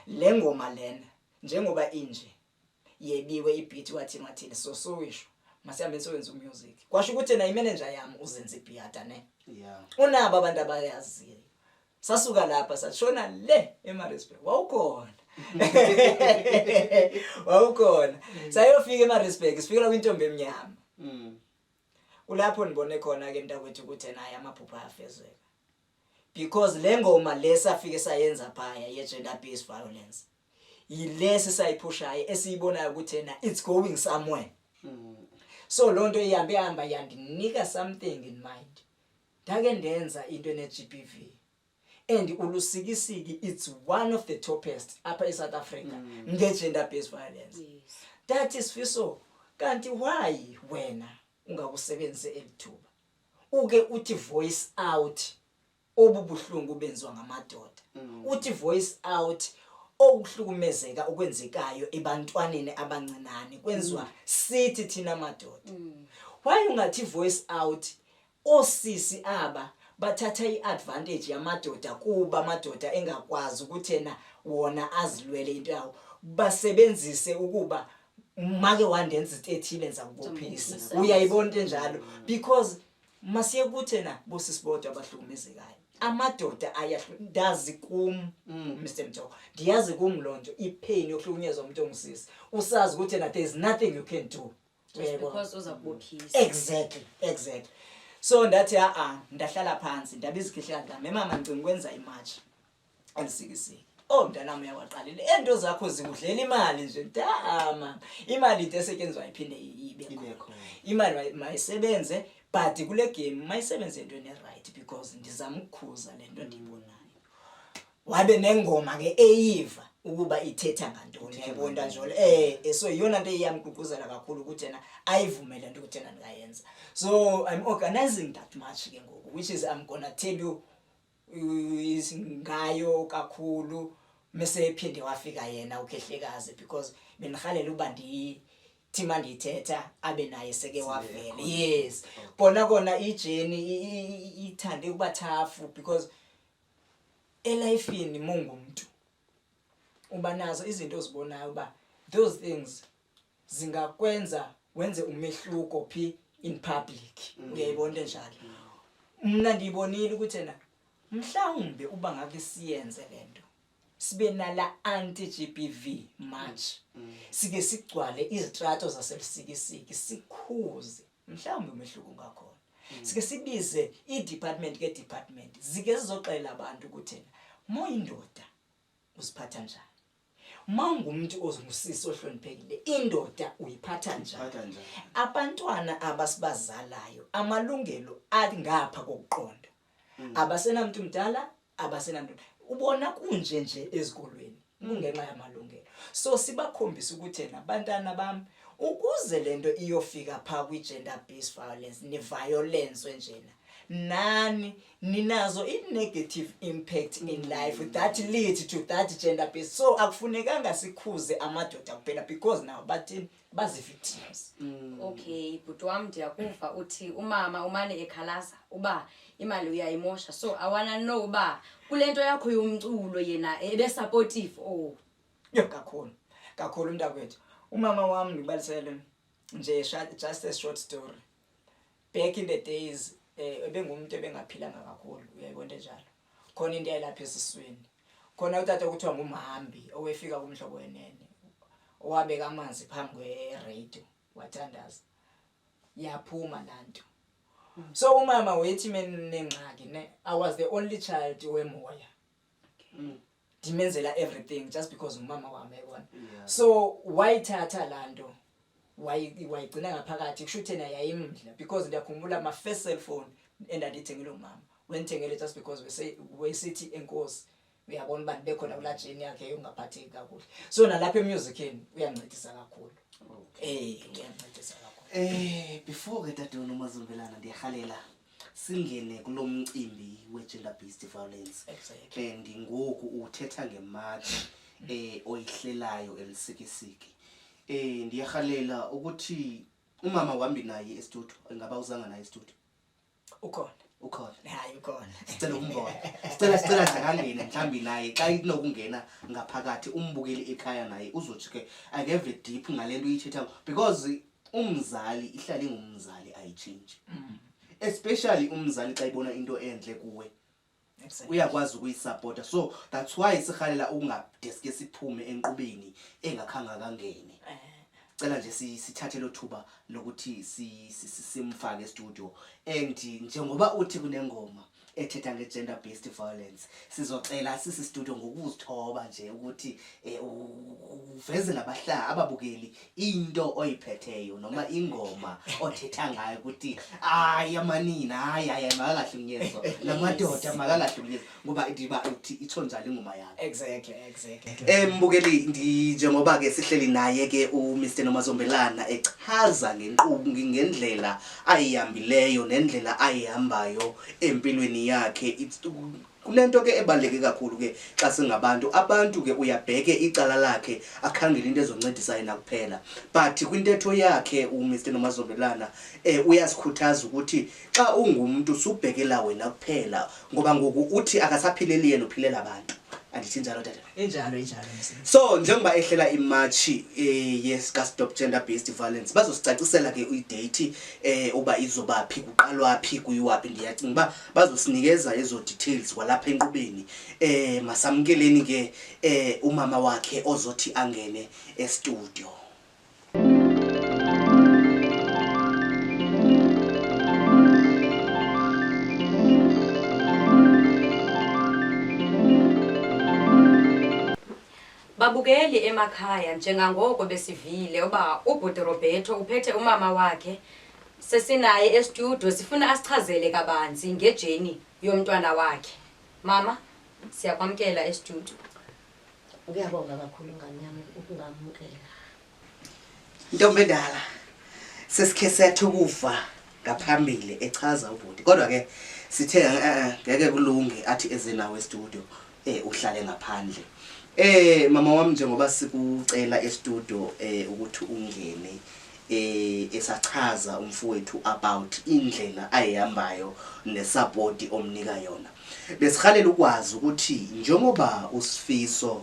le ngoma lena njengoba inje yebiwe ibeat, wathini wathini, so sowisho masihambe sowenza umusic. Kwasho ukuthi na imanager yami uzenza ibhiyata ne unabo abantu abayaziyo. Sasuka lapha sashona le eMaritzburg. Wawukhona, wawukhona. Sayofika eMaritzburg, sifikela kwintombi emnyama. Kulapho ndibone khona ke, mntakwethu, ukuthi naye amaphupho ayafezeka, because le ngoma lesafike sayenza phaya ye gender based violence yilesi sayiphushayo, esiyibonayo ukuthi ena it's going somewhere. So lonto ihambe hamba yandinika something in mind. Ndake ndenza into ene GBV, and uLusikisiki, it's one of the toppest apha eSouth Africa nge-gender based violence. That is Fiso, kanti why wena ungakusebenzisi elithuba uke uthi voice out obubuhlungu benziwa ngamadoda, uthi voice out okuhlukumezeka okwenzekayo ebantwaneni abancinane kwenziwa sithi thina madoda? Why ungathi voice out osisi aba bathatha iadvantage yamadoda, kuba amadoda engakwazi ukuthi yena wona azilwele into yawo, basebenzise ukuba make wandenza into ethile, ngizakubophisa? Ngizokubophisa. Uyayibona into enjalo? Because masiye kuthi na bosisi bodwa abahlukumezekayo, amadoda ayahlu. Ndazi kum, Mr Mthoko, ndiyazi kum loo nto, ipain yokuhlukunyezwa umuntu ongusisi, usazi ukuthi na there is nothing you can do. Just Uyayibona? because uza kubophisa. Exactly. So ndathi a ndahlala phansi, ndabiza ikhihlane lami, "Mama, ngicinga ukwenza imarch eLusikisiki." "Oh mntanami, uyawaqalile ento zakho zikudlela imali nje." Da mama, imali into esetyenziswa iphinde ibe Ibe khona. khona. Imali mayisebenze, but kule game mayisebenze entweni right, because ndizama ukukhuza le nto ndiyibonayo. Wabe nengoma ke eyiva ukuba ithetha ngantoni, yayibona njalo. So iyona nto iyamgqugquzela kakhulu ukuthi yena ayivumele into ukuthi yena ndingayenza. So I'm organizing that march ke ngoku, which is I'm gonna tell you ngayo kakhulu mase ephinde wafika yena ukhehlekazi, because bengihalela uba ndithi mandiyithetha abe naye seke wavela. Yes, kona kona ijourney ithande ukuba tough, because elifini mungumntu uba nazo izinto ozibonayo uba those things zingakwenza wenze umehluko phi in public. Uyayibona into enjalo? Mna ndiyibonile ukuthi ena mhlawumbe uba ngake siyenze lento, sibe nala anti GBV march, sike sigcwale izitrato zaseLusikisiki, sikhuze, mhlawumbe umehluko ungakhona. Sike sibize i-department ke department, zike zizoxelela abantu ukuthi ena moyindoda uziphatha njani, mawungumuntu ozingusisi ohloniphekile, indoda uyiphatha njani. Phatha njani. Abantwana abasibazalayo, amalungelo angapha kokuqonda, abasenamntu mdala, abasenamntu. Ubona kunje nje ezikolweni kungenxa yamalungelo. So sibakhombisa ukuthi yena, bantana bami, ukuze lento iyofika pha kwi-gender based violence ne-violence njena, nani ninazo i-negative impact in life that lead to that gender based. So akufunekanga sikhuze amadoda kuphela, because now bathini, bazi-victims. Okay bhuti wam, ndiyakuva uthi umama umane ekhalaza uba imali uyayimosha. So I wanna know uba kule nto yakho yomculo yena ebe-supportive or? Yho, kakhulu kakhulu, mntakwethu. Umama wam, ndikubalisele nje just a short story. Back in the days Ebengumuntu ebengaphilanga kakhulu, uyayibona enjalo. Khona into eyayilapha esiswini. Khona utata okuthiwa ngumhambi owefika kuMhlobo Wenene, owabeka amanzi phambi kwe-radio wathandaza, yaphuma laa nto. So umama wethi menengxaki ne, I was the only child wemoya, ndimenzela everything just because ngumama wami, yayibona. So wayithatha laa nto, wayigcina ngaphakathi, kusho ukuthi yena yayimdla, because ndiyakhumbula my first cell phone endandiyithengele umama, wendithengele just because wesithi enkosi, uyabona uba ndibe khona kulaa journey yakhe yokungaphatheki kakuhle. So nalapha emusicini uyancedisa kakhulu, uyancedisa kakhulu. Before ke tata uNomazombelana, ndiyarhalela singene kulo mcimbi we-gender based violence. And ngoku uthetha nge-march oyihlelayo eLusikisiki. Ndiyarhalela ukuthi umama wambi naye e-studio, ingaba uzanga naye e-studio? Ukhona. Ukhona? Hayi, ukhona. Sicela ukumbona, sicela nje akangene mhlawumbi naye, xa inokungena ngaphakathi umbukeli ekhaya naye uzothi ke akeve deep ngale nto uyithethayo, because umzali ihlala ingumzali, ayitshintshi, especially umzali xa ibona into entle kuwe, uyakwazi ukuyisapota. So that's why sirhalela ukungadeske siphume enkqubeni engakhange akangene. Cela nje sithathe lo thuba lokuthi simfake e-studio, and njengoba uthi kunengoma ethetha nge-gender based violence, sizocela sisi studio ngokuzithoba nje ukuthi uvezele ababukeli into oyiphetheyo noma ingoma othetha ngayo ukuthi hayi amanina, hayi hayi, makangahlukunyezwa namadoda, makangahlukunyezwa, ngoba ndiba uthi itsho njalo ingoma yakho. Exactly. Mbukeli, njengoba ke sihleli naye ke uMr Nomazombelana echaza ngenqubo, ngendlela ayihambileyo nendlela ayihambayo empilweni yakhe. Kunento ke ebaluleke kakhulu ke xa singabantu, abantu ke uyabheke icala lakhe, akhangele into ezoncedisa yena kuphela, but kwintetho yakhe uMr Nomazombelana uyasikhuthaza ukuthi xa ungumntu subhekela wena kuphela, ngoba ngoku uthi akasaphileli yena, uphilela abantu. Andithi njalo, tata? Injalo, injalo, Mr. So njengoba ehlela imatshi yes ka Stop Gender Based Violence, bazosicacisela ke i-date uba izoba phi, kuqalwa phi, kuyiwa phi. Ndiyacinga uba bazosinikeza ezo details kwalapha enkqubeni. Masamkeleni ke umama wakhe ozothi angene e-studio. Babukeli emakhaya, njengangoko besivile uba ubhuti Roberto uphethe umama wakhe, sesinaye e-studio, sifuna asichazele kabanzi nge-journey yomntwana wakhe. Mama, siyakwamkela e-studio. Ngiyabonga kakhulu, ngane yami, ukungamukela. Ntombi endala, sesikhe sathi ukuva ngaphambili echaza ubhuti, kodwa ke sithe ngeke kulunge athi eze nawe e-studio, uhlale ngaphandle. Mama wami, njengoba sikucela e-studio ukuthi ungene, esachaza umfowethu about indlela ayihambayo ne-support omnika yona, besihalela ukwazi ukuthi njengoba uSifiso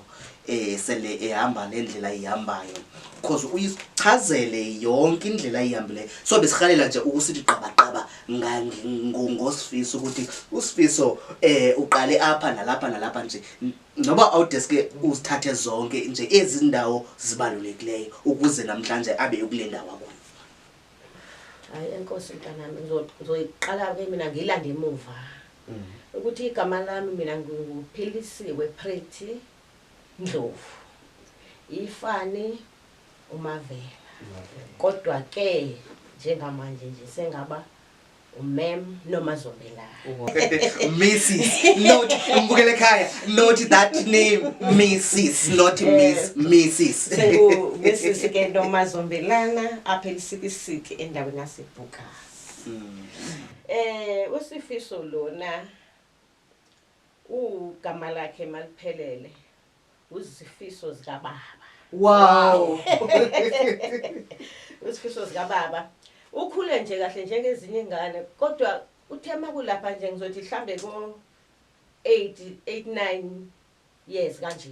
sele ehamba le ndlela ayihambayo, because uyichazele yonke indlela ayihambileyo, so besihalela nje ukusithi qabaqaba ngoSifiso, ukuthi uSifiso uqale apha nalapha nalapha nje, noba awudeske uzithathe zonke nje ezi ndawo zibalulekileyo ukuze namhlanje abe kule ndawo akuyo. Hayi, enkosi mntanami. Ngizoyiqala ke mina ngiyilande emuva ukuthi igama lami mina nguPhilisiwe Pretty Ndlovu, ifani uMavela, kodwa ke njengamanje nje sengaba umem Nomazombelana. Mrs, not mbukele ekhaya, not that name, Mrs, not Miss, Mrs. Sengu Mrs ke Nomazombelana apha eLusikisiki endaweni yaseBhukasi. USifiso lona ugama lakhe maliphelele uzifiso zikababa. Uzifiso zikababa. Ukhule nje kahle njengezinye ingane, kodwa uthe makulapha nje, ngizothi mhlambe ko 8 8 9 years kanje,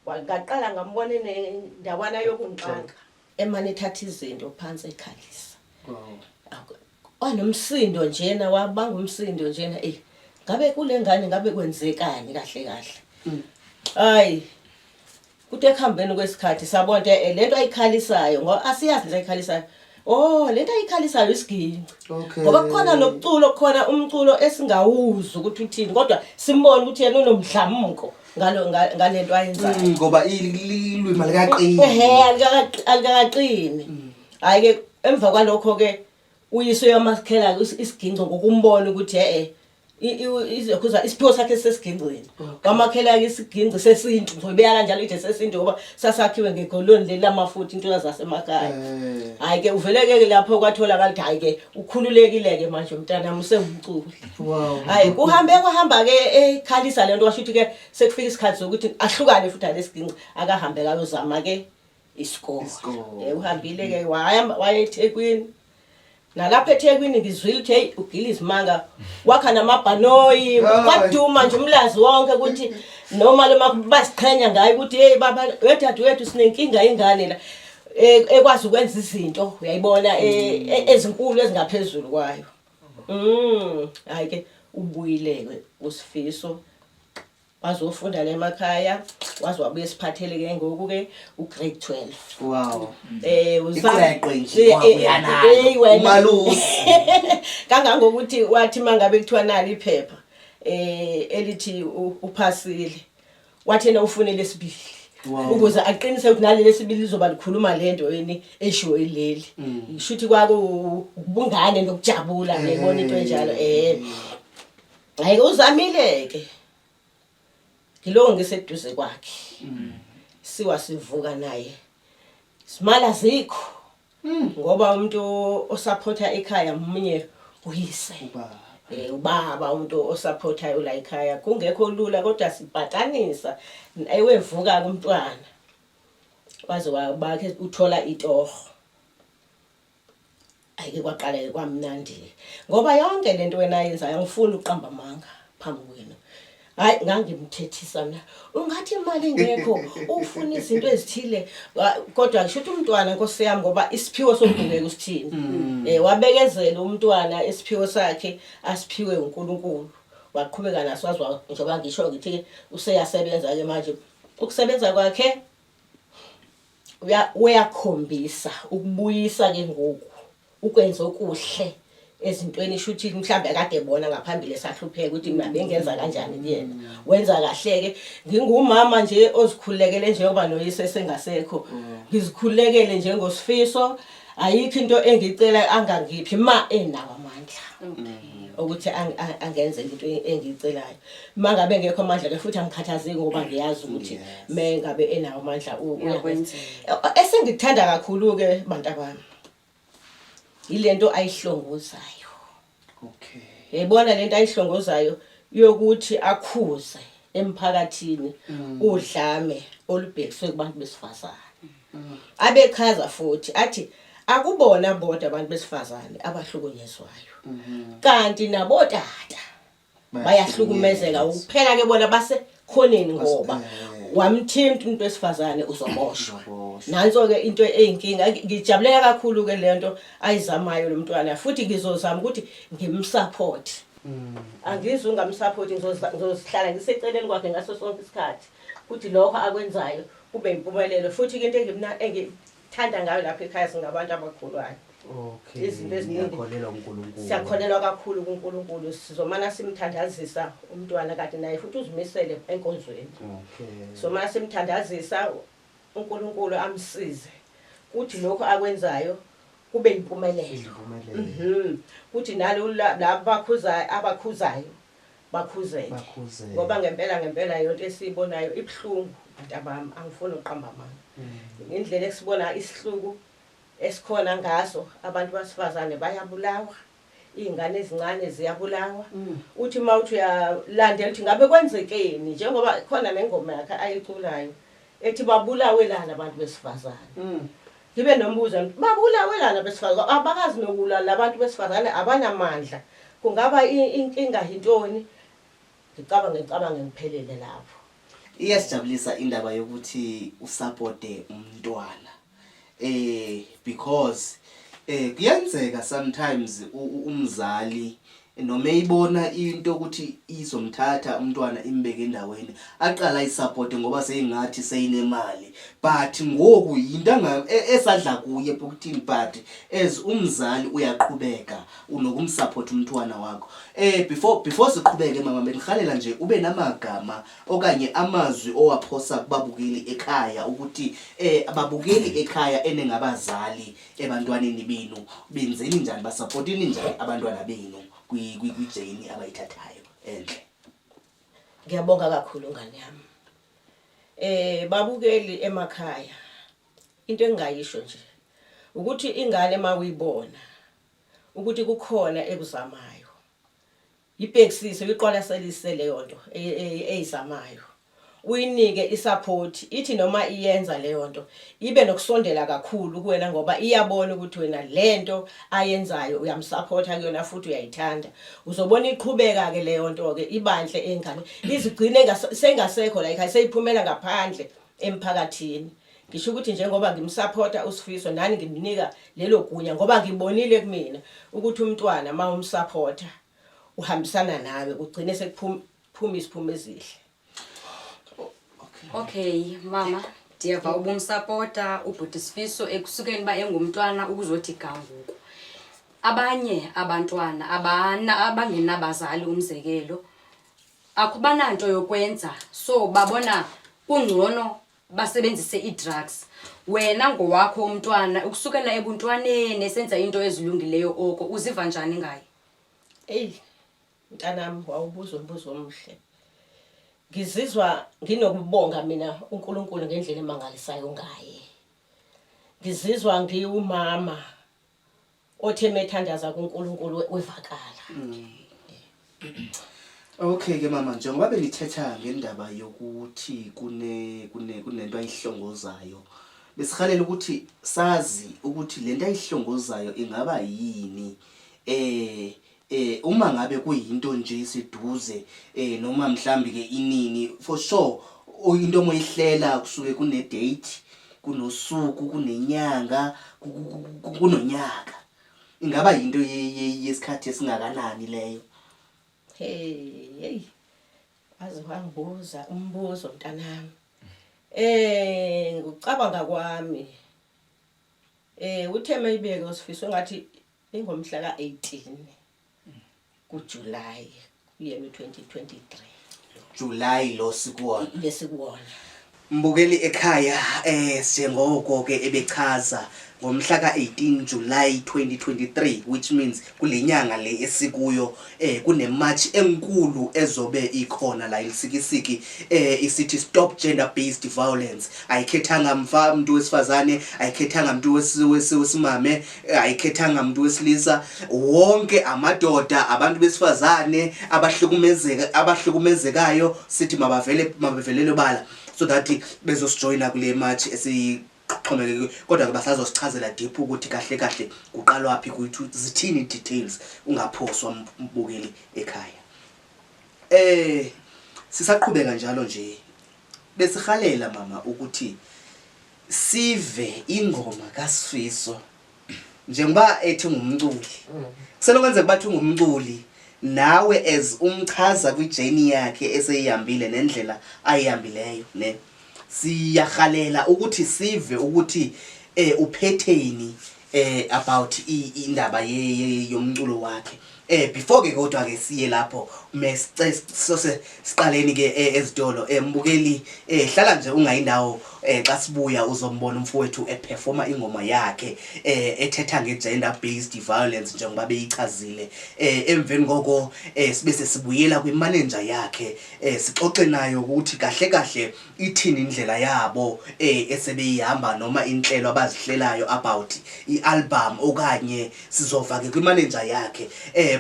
ngaqala ngambona enendawana yokungixaka, emane ethatha izinto phansi ekhalisa. Wanomsindo njena, wabanga umsindo njena, eh ngabe kule ngane ngabe kwenzekani kahle kahle. Hayi, kuthi ekuhambeni kwesikhathi sabona ukuthi lento ayikhalisayo, ngoba asiyazi lento ayikhalisayo. Oh, lento ayikhalisayo isiginci. Ngoba kukhona nokuculo, kukhona umculo esingawuzwa ukuthi uthini, kodwa simbone ukuthi yena unomdlamuko ngalo ngalento ayenzayo. Ngoba ilwimi alikaqini. Ehhe, alikaqini. Hayi ke, emva kwalokho ke uyise uyamakhela isiginci ngokumbona ukuthi izokhuza isiphiwo sakhe sesigincini. Wamakhela ke isiginci sesintu, ngizobeka kanjalo nje sesintu, ngoba sasakhiwe ngegoloni leli lamafutha, into zasemakhaya. Hayi ke, uvele ke lapho kwatholakala ukuthi hayi ke, ukhululekile ke manje umntanami, usewumculi. Hayi, kuhambe kwahamba ke ekhalisa lento, kwasho ukuthi ke sekufika isikhathi sokuthi ahlukane futhi nalesiginci, akahambe kayozama ke isikole. Isikole. Uhambile ke, waya waya eThekwini. Nalapha eThekwini ngizwile ukuthi hey, ugila izimanga, wakha namabhanoyi, kwaduma nje umlazi wonke ukuthi noma loma basiqhenya ngayo ukuthi hey baba wedadewethu, sinenkinga, ingane la ekwazi ukwenza izinto, uyayibona, ezinkulu ezingaphezulu kwayo. Hayi ke, ubuyile ke uSifiso, wazofunda la emakhaya, waze wabuye siphathele ke ngoku ke ugrade 12. Iqweqwe nje wabuya nalo. Wena. Umalusi. Kangangokuthi wathi mangabe kuthiwa nali iphepha elithi uphasile, wathi yena ufune lesibili ukuze aqinise ukuthi naleli lesibili lizoba likhuluma lento yini eshiwo ileli. Ngisho ukuthi kwaku ubungane nokujabula, ngiyibona into enjalo. Hayi, uzamile ke, ngiloko ngiseduze kwakhe, siwa sivuka naye, simala zikho, ngoba umuntu osaphotha ekhaya munye, uyise. Ubaba. Ubaba umuntu osaphothayo la ekhaya, kungekho lula, kodwa sipatanisa ewevuka kumntwana waze wabakhe uthola itoho. Ayike, kwaqala ke kwamnandi, ngoba yonke lento wena ayenzayo, angifuni ukuqamba amanga phambi kwenu, hayi, ngangimthethisa mina, ungathi imali ingekho, ufuna izinto ezithile. Kodwa ngisho ukuthi umntwana, nkosi yami, ngoba isiphiwo somuntu ngeke usithini, wabekezela umntwana, isiphiwo sakhe asiphiwe uNkulunkulu, waqhubeka naso wazwa. Njengoba ngisho ngithi useyasebenza ke manje, ukusebenza kwakhe uyakhombisa ukubuyisa ke ngoku, ukwenza okuhle ezintweni, isho ukuthi mhlawumbe akade ebona ngaphambili esahlupheka ukuthi mina bengenza kanjani kuyena, wenza kahle-ke. Ngingumama nje ozikhululekele, njengoba noyise sengasekho, ngizikhululekele njengoSifiso, ayikho into engiyicela angangiphi ma enawo amandla ukuthi angenzele into engiyicelayo. Ma ngabe ngekho amandla-ke futhi angikhathazeki, ngoba ngiyazi ukuthi me ngabe enawo amandla Uyakwenzela. Esengikuthanda kakhulu-ke, bantu abami, yilento ayihlongozayo. Yayibona lento ayihlongozayo yokuthi akhuze emphakathini udlame olubhekiswe kubantu besifazane, abechaza futhi athi akubona bodwa abantu besifazane abahlukunyezwayo, kanti nabotata bayahlukumezeka, ukuphela ke bona basekhoneni, ngoba wamthinta umuntu wesifazane uzoboshwa. Uzoboshwa. Nanso-ke into eyinkinga. Ngijabulela kakhulu ke lento ayizamayo lo mntwana, futhi ngizozama ukuthi ngimsupport, angizwe ungamsupport, ngizohlala ngiseceleni kwakhe ngaso sonke isikhathi, kuthi lokho akwenzayo kube impumelelo. Futhi-ke into engithanda ngayo lapha ekhaya, singabantu abakholwayo. Izinto eziningi. Ngiyakholelwa kuNkulunkulu. Siyakholelwa kakhulu kuNkulunkulu, sizomana simthandazisa umntwana, kanti naye futhi uzimisele enkonzweni. Somana simthandazisa uNkulunkulu amsize kuthi lokho akwenzayo kube impumelelo. Impumelelo. Kuthi nalo laba bakhuzayo, abakhuzayo bakhuzeke. Bakhuzeke. Ngoba ngempela ngempela yonke esiyibonayo ibuhlungu, bantabami, angifuni ukuqamba amanga. Indlela esibona isihluku esikhona ngaso, abantu basifazane bayabulawa, iy'ngane ezincane ziyabulawa. Uthi uma uthi uyalandela ukuthi ngabe kwenzekeni, njengoba khona nengoma yakhe ayiculayo ethi babulawelana abantu besifazane, ngibe nombuzo, babulawelana besifazane, abakazi nokulwa labantu besifazane, abanamandla, kungaba inkinga yintoni? Ngicabange, ngicabange, ngiphelele lapho. Iyasijabulisa indaba yokuthi usupporte umntwana, because Kuyenzeka sometimes umzali noma eyibona into ukuthi izomthatha umntwana imbeke endaweni aqala ayisupport ngoba seyingathi seyinemali, but ngoku yinto esadla kuye epokothini, but as umzali uyaqhubeka unokumsupport umntwana wakho. Before siqhubeke mama, bendirhalela nje ube namagama okanye amazwi owaphosa kubabukeli ekhaya ukuthi ababukeli ekhaya enengabazali ebantwaneni benu, benzeni njani, basupportini njani abantwana benu kwi-journey abayithathayo enhle. Ngiyabonga kakhulu, ngane yami. Babukeli emakhaya, into engingayisho nje ukuthi ingane mawuyibona ukuthi kukhona ekuzamayo, ibhekisise, uyiqwalaselise leyo nto eyizamayo, uyinike isupport. Ithi noma iyenza leyo nto, ibe nokusondela kakhulu kuwena ngoba iyabona ukuthi wena lento ayenzayo uyamsupporta kuyona futhi uyayithanda. Uzobona iqhubeka ke leyo nto ke, ibanhle engane, izigcine sengasekho la ekhaya, seyiphumela ngaphandle emphakathini. Ngisho ukuthi njengoba ngimsupporta uSifiso, nani ngimnika lelo gunya ngoba ngibonile kumina ukuthi umntwana uma umsupporta uhambisana nawe, kugcine sekuphuma isiphumo ezihle. Okay mama, ndiyeva ubumsapota ubhuti Sifiso ekusukeni uba engumntwana ukuzothi ga ngoku. Abanye abantwana abana abangenabazali, umzekelo, akubananto yokwenza, so babona kungcono basebenzise ii-drugs. Wena ngowakho umntwana ukusukela ebuntwaneni esenza into ezilungileyo oko, uziva njani ngaye? Eyi mntanami, wawubuza umbuzo omhle. Ngizizwa nginokubonga mina uNkulunkulu ngendlela emangalisayo ngaye. Ngizizwa ngiwumama othe methandaza kuNkulunkulu wevakala. Okay ke mama, njengoba benithetha ngendaba yokuthi kune kune kunento ayihlongozayo, besihalela ukuthi sazi ukuthi lento ayihlongozayo ingaba yini, uma ngabe kuyinto nje eseduze noma mhlambi ke inini. For sure into moyihlela kusuke kune date, kunosuku, kunenyanga, kunonyaka. Ingaba yinto yesikhathi esingakanani leyo? Hey hey, waze wangibuza umbuzo mntanami. Ngicabanga kwami, uthe mayibeke uSifiso ngathi ingomhla ka18 kuJuly kuyena 2023. July lo sikuwona. Lesikuwona. Mbukeli ekhaya, njengoko ke ebechaza ngomhla ka-18 July 2023, which means kule nyanga le esikuyo, kune march enkulu ezobe ikhona la eLusikisiki, isithi "Stop Gender Based Violence". Ayikhethanga mfa umuntu wesifazane, ayikhethanga umuntu wesimame, ayikhethanga umuntu wesilisa, wonke amadoda, abantu besifazane abahlukumezeka, abahlukumezekayo, sithi mabavele, mabavelele bala so that bezosijoyina kule march esixhomekeke. Kodwa ke basazosichazela deep ukuthi kahle kahle kuqalwa phi, kuthi zithini details. Ungaphoswa, mbukeli ekhaya. Sisaqhubeka njalo nje, besihalela mama ukuthi sive ingoma kaSifiso njengoba ethi ngumculi. Kuselokwenzeka bathi ungumculi nawe as umchaza kwi-journey yakhe eseyihambile nendlela ayihambileyo, ne siyahalela ukuthi sive ukuthi uphetheni about indaba yomculo wakhe. Before ke kodwa ke siye lapho, sose siqaleni ke ezitolo. Mbukeli, hlala nje ungayindawo, xa sibuya uzombona umfowethu eperforma ingoma yakhe ethetha nge-gender based violence njengoba beyichazile. Emveni koko sibe sesibuyela kwimanager yakhe, sixoxe nayo ukuthi kahle kahle ithini indlela yabo esebeyihamba noma inhlelo abazihlelayo about i-album, okanye sizova ke kwimanager yakhe,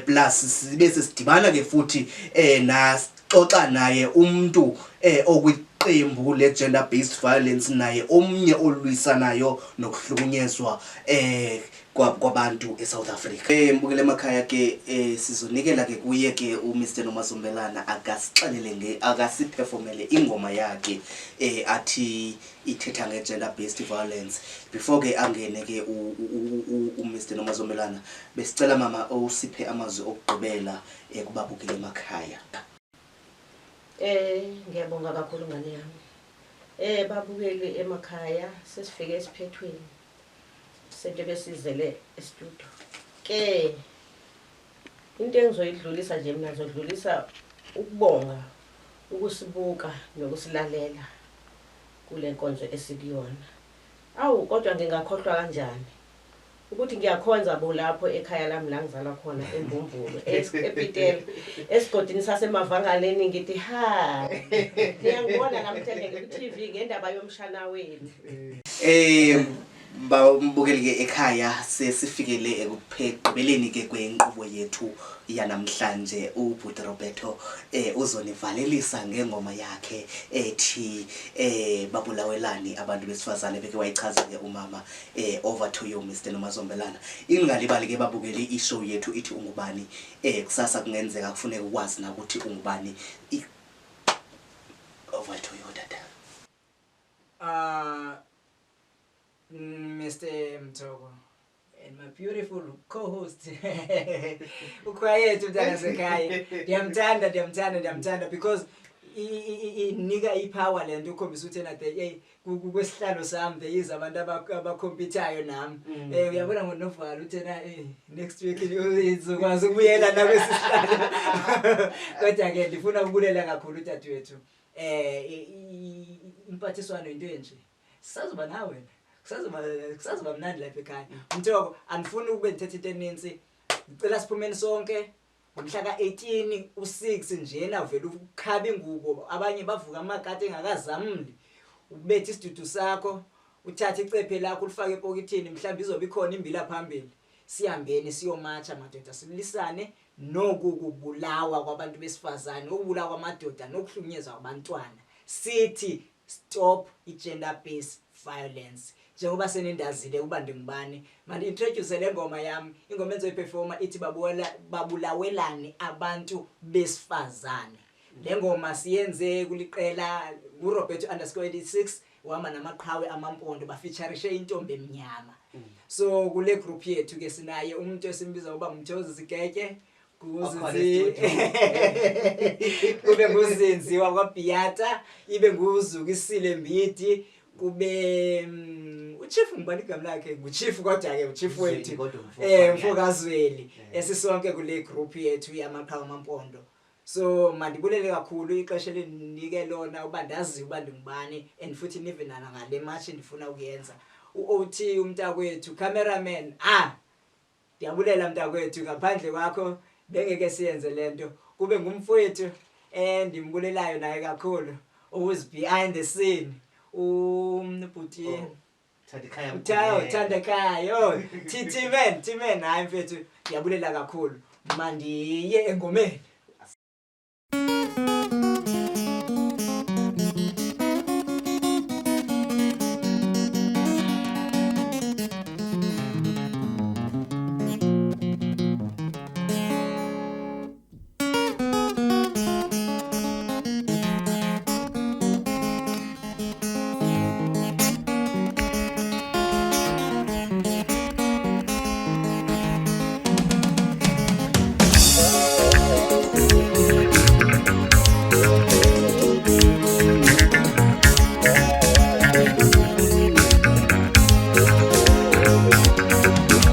plus sibe sesidibana ke futhi nasixoxa naye umuntu okwi kwiqembu le-gender based violence, naye omnye olwisanayo nokuhlukunyezwa kwabantu eSouth Africa. Mbukele emakhaya ke, sizonikela ke kuye ke uMr Nomazombelana akasixelele nge akasiperformele ingoma yakhe athi ithetha nge-gender based violence. Before ke angene ke uMr Nomazombelana, besicela mama usiphe amazwi okugqibela kubabukeli emakhaya. Ngiyabonga kakhulu ngane yami. Babukeli emakhaya, sesifike esiphethweni sento besizele e-studio. Ke into engizoyidlulisa nje mina, ngizodlulisa ukubonga ukusibuka nokusilalela kule nkonzo esikuyona. Awu, kodwa ngingakhohlwa kanjani ukuthi ngiyakhonza bo lapho ekhaya lami la ngizalwa khona eMbumbulu, ePitela, esigodini saseMavangaleni. Ngithi ha, niyangibona namhlanje ngiku-TV ngendaba yomshana wenu. Bambukeli ke ekhaya, sesifikele ekugqibeleni ke kwenkqubo yethu yanamhlanje. Ubhuti Roberto uzonivalelisa ngengoma yakhe ethi babulawelani abantu besifazane, beke wayichaza ke umama. Over to you, Mr Nomazombelana. Ingalibali ke babukeli, ishow yethu ithi Ungubani. Kusasa kungenzeka kufuneka ukwazi na ukuthi ungubani. Over to you, tata. Mr. Mthoko and my beautiful co-host ukhwayethu mntana sekhaya, ndiyamthanda, ndiyamthanda, ndiyamthanda because inika ipower le nto, ukhombisa ukuthi ena the hey kwesihlalo sami there is abantu abacompetayo nami. Uyabona ngonovalo uthena next week izokwazi ukubuyela nakwesihlalo, kodwa ke ndifuna ukubulela kakhulu dadewethu. Impathiswano into enje, sisazoba nawe wena, kusazoba mnandi lapha ekhaya. Mthoko, andifuni ukube ndithethe into enintsi, ngicela siphumeni sonke ngomhla ka-18 u-6 njena, uvele ukhaba ingubo, abanye bavuka amakati engakazamli, ubethe isidudu sakho, uthathe icephe lakho ulifake epokithini, mhlawumbe izobe ikhona imbila phambili. Sihambeni siyomatsha madoda, silisane noku kubulawa kwabantu besifazane, ukubulawa kwamadoda nokuhlukunyezwa kwabantwana. Sithi stop i-gender based violence. Njengoba senindazile ukuba ndingubani, mandi-introduce le ngoma yami, ingoma engizoyiperforma ithi Babulawelani Abantu Besifazane. Le ngoma siyenze kuliqela nguRoberto_86, uhamba namaqhawe amampondo, bafeaturishe intombi emnyama. So kule group yethu ke sinaye umuntu esimbiza ukuba ngumthokozi Sigeke. Wakhona. Kube nguZinzi wakwaBhiyata, ibe nguZukisile Mbidi, kube uchief, ngibani igama lakhe, nguchief, kodwa ke uchief Zweli, wethu. Kodwa umfo Mfo kaZweli. Esisonke kule group yethu yamaqhawe amampondo. So mandibulele kakhulu ixesha elinike lona uba ndaziwe uba ndingubani, and futhi nive nana ngale march ndifuna ukuyenza. U-OT umntakwethu, cameraman, ah, ndiyabulela mntakwethu, ngaphandle kwakho bengeke siyenze lento. Kube ngumfowethu endimbulelayo naye kakhulu, who's behind the scene, ubhuti. Oh, Thandikhaya. Uthayo. Mgqumeni. Thandekayo, oh, T man, T man, hayi mfethu, ndiyabulela kakhulu. Mandiye engomeni.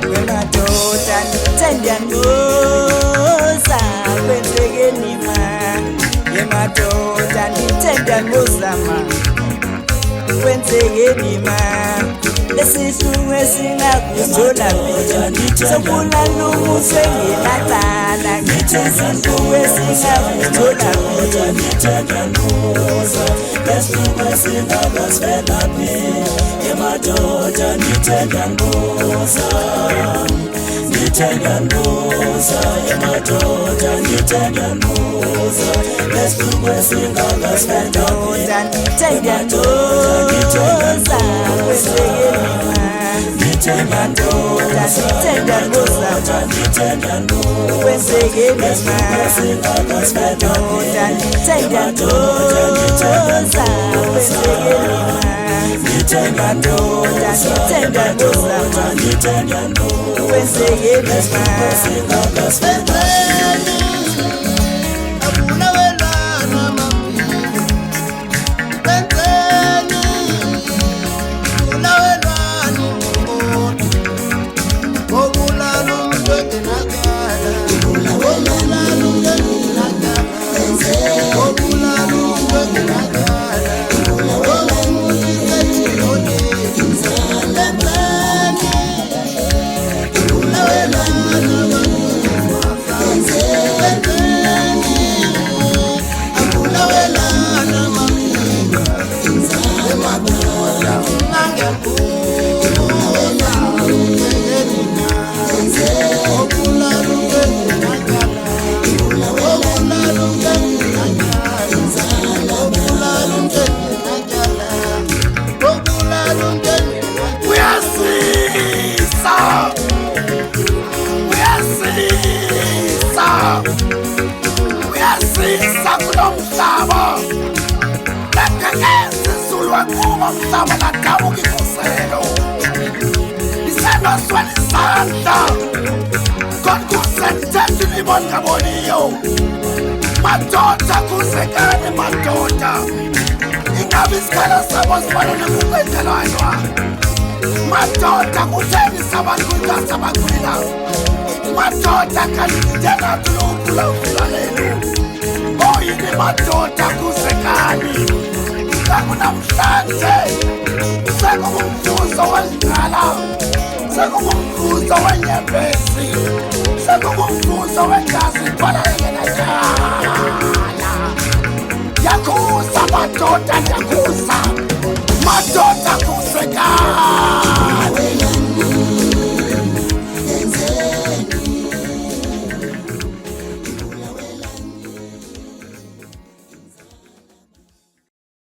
Wemadoda, ndithe ndiyanbuza, kwenzekeni ma? Yemadoda, ndithe ndiyanbuza ma, kwenzekeni ma? Lesihlungu esingakuthola phi sokulala umuntu engenacala ngithi isihlungu esingakuthola phi Lesihlungu esingakasivela phi emadoda nithe ngiyanbuza nithe ngiyanbuza emadoda nithe ngiyanbuza lesihlungu esingakasivela phi madoda nithe ngiyanbuza kwenzekeni ma nithe madoda nithe ngiyanbuza nithe ngiyanbuza kwenzekeni ma esingakasivela madoda nithe ngiyanbuza kwenzekeni ma nithe madoda nithe ngiyanbuza nithe ngiyanbuza kwenzekeni ma esingakasivela Uyasisa! Uyasisa! Uyasisa kulo mhlaba! Lagegeza izulu wakuba mhlaba ladabuka ikhuselo. Lisenoswela isandla. Kodwa kusethetha imiboni ngaboniyo. Madoda kuzekani madoda. Ingabe isikhala sabo sifana nokuqedelwanwa. Madoda kutheni sabakhwila sabakhwila madoda kanti lupula lenu oyini madoda kuzekani sekunamhlanje sekungumfuzo wendlala sekungumfuzo wenyembezi sekungumfuzo wegazi ntwala engenacala yakhuza madoda yakhuza madoda kuzekani.